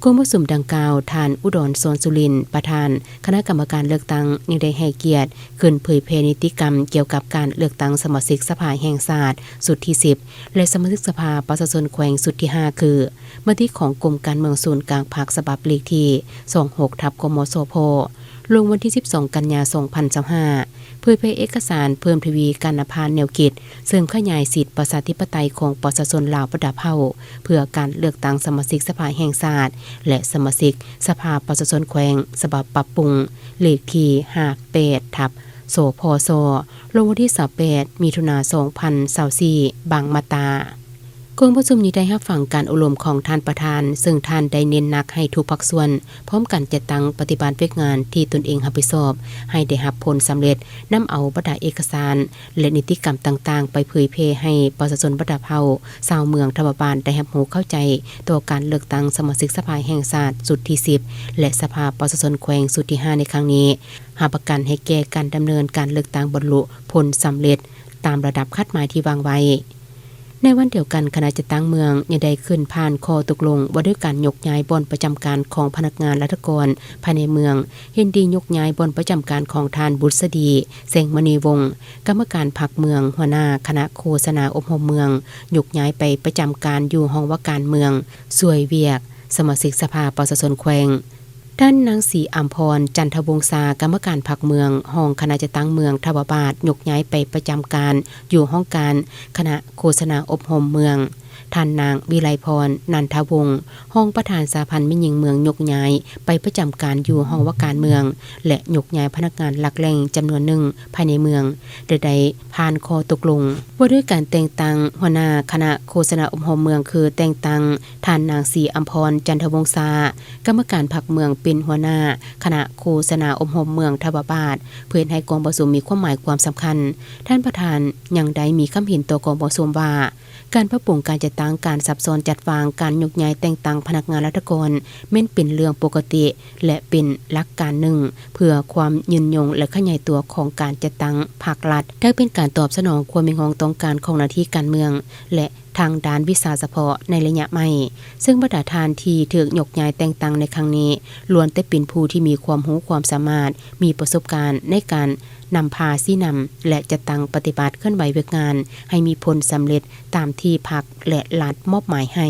ກອງປະຊຸມດັ່ງກ່າວ, ທ່ານ ອຸດອນ ສອນສຸລິນ ປະທານຄະນະກຳມະການເລືອກຕັ້ງ ຍັງໄດ້ໃຫ້ກຽດຂຶ້ນເຜີຍແຜ່ນິຕິກຳກ່ຽວກັບການເລືອກຕັ້ງສະມາຊິກສະພາແຫ່ງຊາດຊຸດທີສິບ ແລະ ສະມາຊິກສະພາປະຊາຊົນແຂວງຊຸດທີຫ້າ ຄື ມະຕິຂອງກົມການເມືອງສູນກາງພັກ ສະບັບເລກທີສອງຫົກ ທັບ ກມສພ ລົງວັນທີສິບສອງ ກັນຍາ ສອງພັນຊາວຫ້າ ເຜີຍແຜ່ເອກະສານເພີ່ມທະວີການນຳພາແນວຄິດ ເສີມຂະຫຍາຍສິດປະຊາທິປະໄຕຂອງປະຊາຊົນລາວບັນດາເຜົ່າ ເພື່ອການເລືອກຕັ້ງສະມາຊິກສະພາແຫ່ງຊາດ ແລະ ສະມາຊິກສະພາປະຊາຊົນແຂວງ ສະບັບປັບປຸງ ເລກທີຫ້າແປດ ທັບ ສພສ ລົງວັນທີຊາວແປດ ມິຖຸນາ ສອງພັນຊາວສີ່ ບາງມາດຕາ. ກອງປະຊຸມຍັງໄດ້ຮັບຟັງການໂອ້ລົມຂອງທ່ານປະທານ, ເຊິ່ງທ່ານໄດ້ເນັ້ນໜັກໃຫ້ທຸກພາກສ່ວນພ້ອມກັນຈັດຕັ້ງປະຕິບັດວຽກງານທີ່ຕົນເອງຮັບຜິດຊອບໃຫ້ໄດ້ຮັບຜົນສຳເລັດ, ນຳເອົາບັນດາເອກະສານ ແລະ ນິຕິກຳຕ່າງໆ ໄປເຜີຍແຜ່ໃຫ້ປະຊາຊົນບັນດາເຜົ່າ ຊາວເມືອງທາບາບາດໄດ້ຮັບຮູ້ເຂົ້າໃຈຕໍ່ການເລືອກຕັ້ງສະມາຊິກສະພາແຫ່ງຊາດຊຸດທີສິບ ແລະ ສະພາປະຊາຊົນແຂວງຊຸດທີຫ້າໃນຄັ້ງນີ້, ຮັບປະກັນໃຫ້ແກ່ການດຳເນີນການເລືອກຕັ້ງບັນລຸຜົນສຳເລັດຕາມລະດັບຄາດໝາຍທີ່ວາງໄວ້. ໃນວັນດຽວກັນ, ຄະນະຈັດຕັ້ງເມືອງຍັງໄດ້ຂຶ້ນຜ່ານຂໍ້ຕົກລົງວ່າດ້ວຍການຍົກຍ້າຍບ່ອນປະຈຳການຂອງພະນັກງານລັດຖະກອນພາຍໃນເມືອງ, ເຫັນດີຍົກຍ້າຍບ່ອນປະຈຳການຂອງທ່ານ ບຸດສະດີ ແສງມະນີວົງ ກຳມະການພັກເມືອງ, ຫົວໜ້າຄະນະໂຄສະນາອົບຮົມເມືອງ, ຍົກຍ້າຍໄປປະຈຳການຢູ່ຫ້ອງວ່າການເມືອງ, ຊ່ວຍວຽກສະມາຊິກສະພາປະຊາຊົນແຂວງ. ທ່ານນາງ ສີອຳພອນ ຈັນທະວົງສາ ກຳມະການພັກເມືອງ, ຮອງຄະນະຈັດຕັ້ງເມືອງທາບາບາດ, ຍົກຍ້າຍໄປປະຈຳການຢູ່ຫ້ອງການຄະນະໂຄສະນາອົບຮົມເມືອງ. ທ່ານນາງ ວິໄລພອນ ນັນທະວົງ ຮອງປະທານສະຫະພັນແມ່ຍິງເມືອງ ຍົກຍ້າຍໄປປະຈຳການຢູ່ຫ້ອງວ່າການເມືອງ ແລະ ຍົກຍ້າຍພະນັກງານຫຼັກແຫຼ່ງຈຳນວນໜຶ່ງພາຍໃນເມືອງ ແລະ ໄດ້ຜ່ານຂໍ້ຕົກລົງວ່າດ້ວຍການແຕ່ງຕັ້ງຫົວໜ້າຄະນະໂຄສະນາອົບຮົມເມືອງ ຄືແຕ່ງຕັ້ງທ່ານນາງ ສີອຳພອນ ຈັນທະວົງສາ ກຳມະການພັກເມືອງ ເປັນຫົວໜ້າຄະນະໂຄສະນາອົບຮົມເມືອງທາບາບາດ ເພື່ອເຮັດໃຫ້ກອງປະຊຸມມີຄວາມໝາຍຄວາມສຳຄັນ. ທ່ານປະທານຍັງໄດ້ມີຄຳເຫັນຕໍ່ກອງປະຊຸມວ່າ ການປັບປຸງການຈັດຕັ້ງການສັບຊ້ອນຈັດວາງການຍົກຍ້າຍແຕ່ງຕັ້ງພະນັກງານລັດຖະກອນ ແມ່ນເປັນເລື່ອງປົກກະຕິ ແລະ ເປັນຫຼັກການໜຶ່ງເພື່ອຄວາມຍືນຍົງ ແລະ ຂະຫຍາຍຕົວຂອງການຈັດຕັ້ງພັກລັດ, ທັງເປັນການຕອບສະໜອງຄວາມຮຽກຮ້ອງຕ້ອງການຂອງໜ້າທີ່ການເມືອງ ແລະ ທາງດ້ານວິຊາສະເພາະໃນໄລຍະໃໝ່, ເຊິ່ງບັນດາທ່ານທີ່ຖືກຍົກຍ້າຍແຕ່ງຕັ້ງໃນຄັ້ງນີ້ ລ້ວນແຕ່ເປັນຜູ້ທີ່ມີຄວາມຮູ້ຄວາມສາມາດ, ມີປະສົບການໃນການນຳພາຊີ້ນຳ ແລະ ຈັດຕັ້ງປະຕິບັດເຄື່ອນໄຫວວຽກງານໃຫ້ມີຜົນສຳເລັດຕາມທີ່ພັກ ແລະ ລັດມອບໝາຍໃຫ້.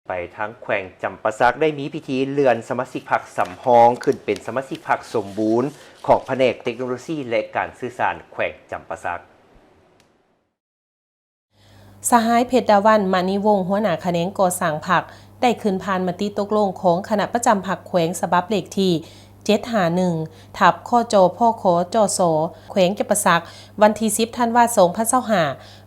ໄປທາງແຂວງຈຳປາສັກ ໄດ້ມີພິທີເລື່ອນສະມາຊິກພັກສຳຮອງຂຶ້ນເປັນສະມາຊິກພັກສົມບູນຂອງພະແນກເຕັກໂນໂລຊີ ແລະ ການສື່ສານແຂວງຈຳປາສັກ. ສະຫາຍ ເພັດດາວັນ ມະນີວົງ ຫົວໜ້າຂະແໜງກໍ່ສ້າງພັກ ໄດ້ຂຶ້ນຜ່ານມະຕິຕົກລົງຂອງຄະນະປະຈຳພັກແຂວງ ສະບັບເລກທີ ເຈັດຫ້າໜຶ່ງ ທັບ ຄຈ ພຂ ຈສ ແຂວງຈຳປາສັກ ວັນທີສິບ ທັນວາ ສອງພັນຊາວຫ້າ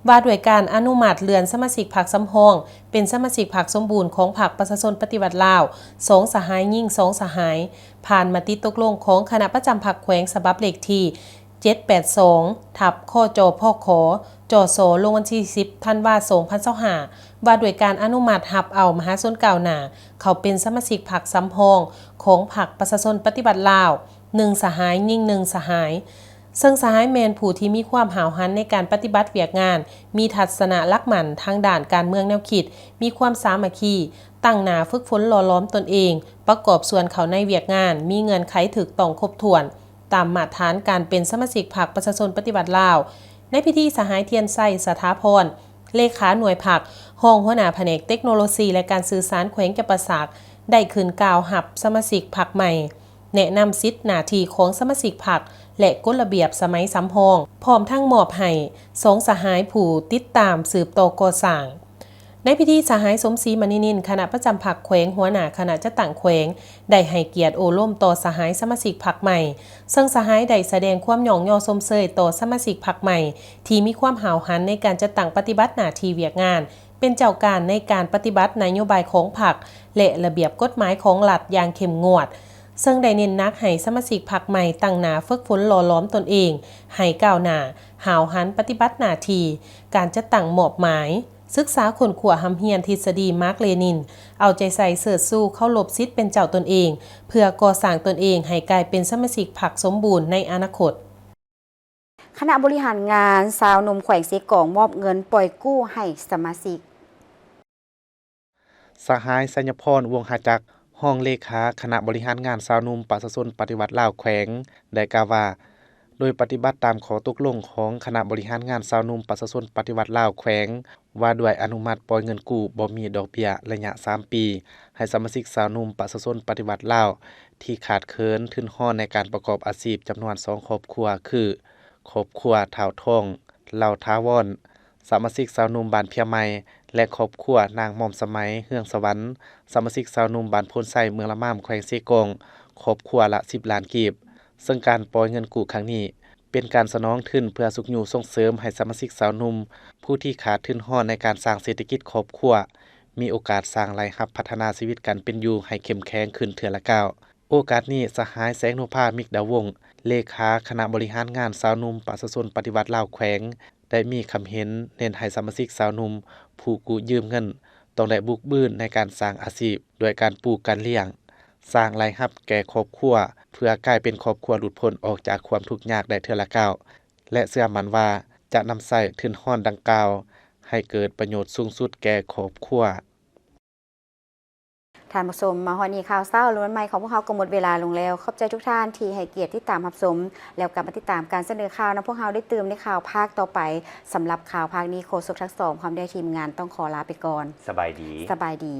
ວ່າດ້ວຍການອະນຸມັດເລື່ອນສະມາຊິກພັກສຳຮອງເປັນສະມາຊິກພັກສົມບູນຂອງພັກປະຊາຊົນປະຕິວັດລາວ ສອງສະຫາຍຍິງ ສອງສະຫາຍ ຜ່ານມະຕິຕົກລົງຂອງຄະນະປະຈຳພັກແຂວງ ສະບັບເລກທີ ເຈັດແປດສອງ ທັບ ຄຈ ພຂ ຈສ ລົງວັນທີສິບ ທັນວາ ສອງພັນຊາວຫ້າ ວ່າດ້ວຍການອະນຸມັດຮັບເອົາມະຫາຊົນກ້າວໜ້າ ເຂົ້າເປັນສະມາຊິກພັກສຳຮອງຂອງພັກປະຊາຊົນປະຕິວັດລາວ ໜຶ່ງສະຫາຍ ຍິງໜຶ່ງສະຫາຍ, ເຊິ່ງສະຫາຍແມ່ນຜູ້ທີ່ມີຄວາມຫ້າວຫັນໃນການປະຕິບັດວຽກງານ, ມີທັດສະນະຫຼັກໝັ້ນທາງດ້ານການເມືອງແນວຄິດ, ມີຄວາມສາມັກຄີ, ຕັ້ງໜ້າຝຶກຝົນຫຼໍ່ຫຼອມຕົນເອງ, ປະກອບສ່ວນເຂົ້າໃນວຽກງານ, ມີເງື່ອນໄຂຖືກຕ້ອງຄົບຖ້ວນ ຕາມມາດຖານການເປັນສະມາຊິກພັກປະຊາຊົນປະຕິວັດລາວ. ໃນພິທີ ສະຫາຍ ທຽນໄຊ ສະຖາພອນ ເລຂາໜ່ວຍພັກ, ຮອງຫົວໜ້າພະແນກເຕັກໂນໂລຊີ ແລະ ການສື່ສານແຂວງຈຳປາສັກ ໄດ້ຂຶ້ນກ່າວຮັບສະມາຊິກພັກໃໝ່, ແນະນຳສິດໜ້າທີ່ຂອງສະມາຊິກພັກ ແລະ ກົດລະບຽບສະໄໝສຳຮອງ, ພ້ອມທັງມອບໃຫ້ສອງສະຫາຍຜູ້ຕິດຕາມສືບຕໍ່ກໍ່ສ້າງ. ໃນພິທີ ສະຫາຍ ສົມສີ ມະນີນິນ ຄະນະປະຈຳພັກແຂວງ, ຫົວໜ້າຄະນະຈັດຕັ້ງແຂວງ ໄດ້ໃຫ້ກຽດໂອ້ລົມຕໍ່ສະຫາຍສະມາຊິກພັກໃໝ່, ເຊິ່ງສະຫາຍໄດ້ສະແດງຄວາມຍ້ອງຍໍຊົມເຊີຍຕໍ່ສະມາຊິກພັກໃໝ່ ທີ່ມີຄວາມຫ້າວຫັນໃນການຈັດຕັ້ງປະຕິບັດໜ້າທີ່ວຽກງານ, ເປັນເຈົ້າການໃນການປະຕິບັດນະໂຍບາຍຂອງພັກ ແລະ ລະບຽບກົດໝາຍຂອງລັດຢ່າງເຂັ້ມງວດ, ເຊິ່ງໄດ້ເນັ້ນໜັກໃຫ້ສະມາຊິກພັກໃໝ່ຕັ້ງໜ້າຝຶກຝົນຫຼໍ່ຫຼອມຕົນເອງໃຫ້ກ້າວໜ້າ, ຫ້າວຫັນປະຕິບັດໜ້າທີ່, ການຈັດຕັ້ງມອບໝາຍ, ສຶກສາຄົ້ນຄວ້າຮ່ຳຮຽນທິດສະດີມາກເລນິນ, ເອົາໃຈໃສ່ເຊີດຊູເຄົາລົບສິດເປັນເຈົ້າຕົນເອງ ເພື່ອກໍ່ສ້າງຕົນເອງໃຫ້ກາຍເປັນສະມາຊິກພັກສົມບູນໃນອະນາຄົດ. ຄະນະບໍລິຫານງານຊາວໜຸ່ມແຂວງເຊກອງມອບເງິນປ່ອຍກູ້ໃຫ້ສະມາຊິກ. ສະຫາຍ ໄຊຍະພອນ ວົງຫະຈັກ ຮອງເລຂາຄະນະບໍລິຫານງານຊາວໜຸ່ມປະຊາຊົນປະຕິວັດລາວແຂວງ ໄດ້ກ່າວວ່າ ໂດຍປະຕິບັດຕາມຂໍ້ຕົກລົງຂອງຄະນະບໍລິຫານງານຊາວໜຸ່ມປະຊາຊົນປະຕິວັດລາວແຂວງ ວ່າດ້ວຍອະນຸມັດປ່ອຍເງິນກູ້ບໍ່ມີດອກເບ້ຍໄລຍະສາມປີ ໃຫ້ສະມາຊິກຊາວໜຸ່ມປະຊາຊົນປະຕິວັດລາວ ທີ່ຂາດເຂີນທຶນຮອນໃນການປະກອບອາຊີບຈຳນວນສອງຄອບຄົວ ຄື ຄອບຄົວທ້າວທອງ ເຫຼົ່າຖາວອນ, ສະມາຊິກຊາວໜຸ່ມບ້ານເພຍໃໝ່ ແລະ ຄອບຄົວນາງໝອມສະໄໝ ເຮືອງສະຫວັນ, ສະມາຊິກຊາວໜຸ່ມບ້ານໂພນໄຊ ເມືອງລະມາມ ແຂວງເຊກອງ ຄອບຄົວລະສິບລ້ານກີບ. ເຊິ່ງການປ່ອຍເງິນກູ້ຄັ້ງນີ້ ເປັນການສະໜອງທຶນເພື່ອຊຸກຍູ້ສົ່ງເສີມໃຫ້ສະມາຊິກຊາວໜຸ່ມ ຜູ້ທີ່ຂາດທຶນຮອນໃນການສ້າງເສດຖະກິດຄອບຄົວ ມີໂອກາດສ້າງລາຍຮັບພັດທະນາຊີວິດການເປັນຢູ່ໃຫ້ເຂັ້ມແຂງຂຶ້ນເທື່ອລະກ້າວ. ໂອກາດນີ້ ສະຫາຍ ແສງໂນພາ ມິກດາວົງ ເລຂາຄະນະບໍລິຫານງານຊາວໜຸ່ມປະຊາຊົນປະຕິວັດລາວແຂວງ ໄດ້ມີຄຳເຫັນເນັ້ນໃຫ້ສະມາຊິກຊາວໜຸ່ມຜູ້ກູ້ຢືມເງິນ ຕ້ອງໄດ້ບຸກບືນໃນການສ້າງອາຊີບ ດ້ວຍການປູກການລ້ຽງ, ສ້າງລາຍຮັບແກ່ຄອບຄົວ ເພື່ອກາຍເປັນຄອບຄົວຫຼຸດພົ້ນອອກຈາກຄວາມທຸກຍາກໄດ້ເທື່ອລະກ້າວ ແລະ ເຊື່ອໝັ້ນວ່າຈະນຳໃຊ້ທຶນຮອນດັ່ງກ່າວໃຫ້ເກີດປະໂຫຍດສູງສຸດແກ່ຄອບຄົວ. ທ່ານຜູ້ຊົມ, ມາຮອດນີ້ຂ່າວເຊົ້າລວນໃໝ່ຂອງພວກເຮົາກໍໝົດເວລາລົງແລ້ວ. ຂອບໃຈທຸກທ່ານທີ່ໃຫ້ກຽດຕິດຕາມຮັບຊົມ, ແລ້ວກັບມາຕິດຕາມການສະເໜີຂ່າວນຳພວກເຮົາໄດ້ຕື່ມໃນຂ່າວພາກຕໍ່ໄປ. ສຳລັບຂ່າວພາກນີ້, ໂຄສົກທັງສອງ ພ້ອມດ້ວຍທີມງານຕ້ອງຂໍລາໄປກ່ອນ. ສະບາຍດີ. ສະບາຍດີ.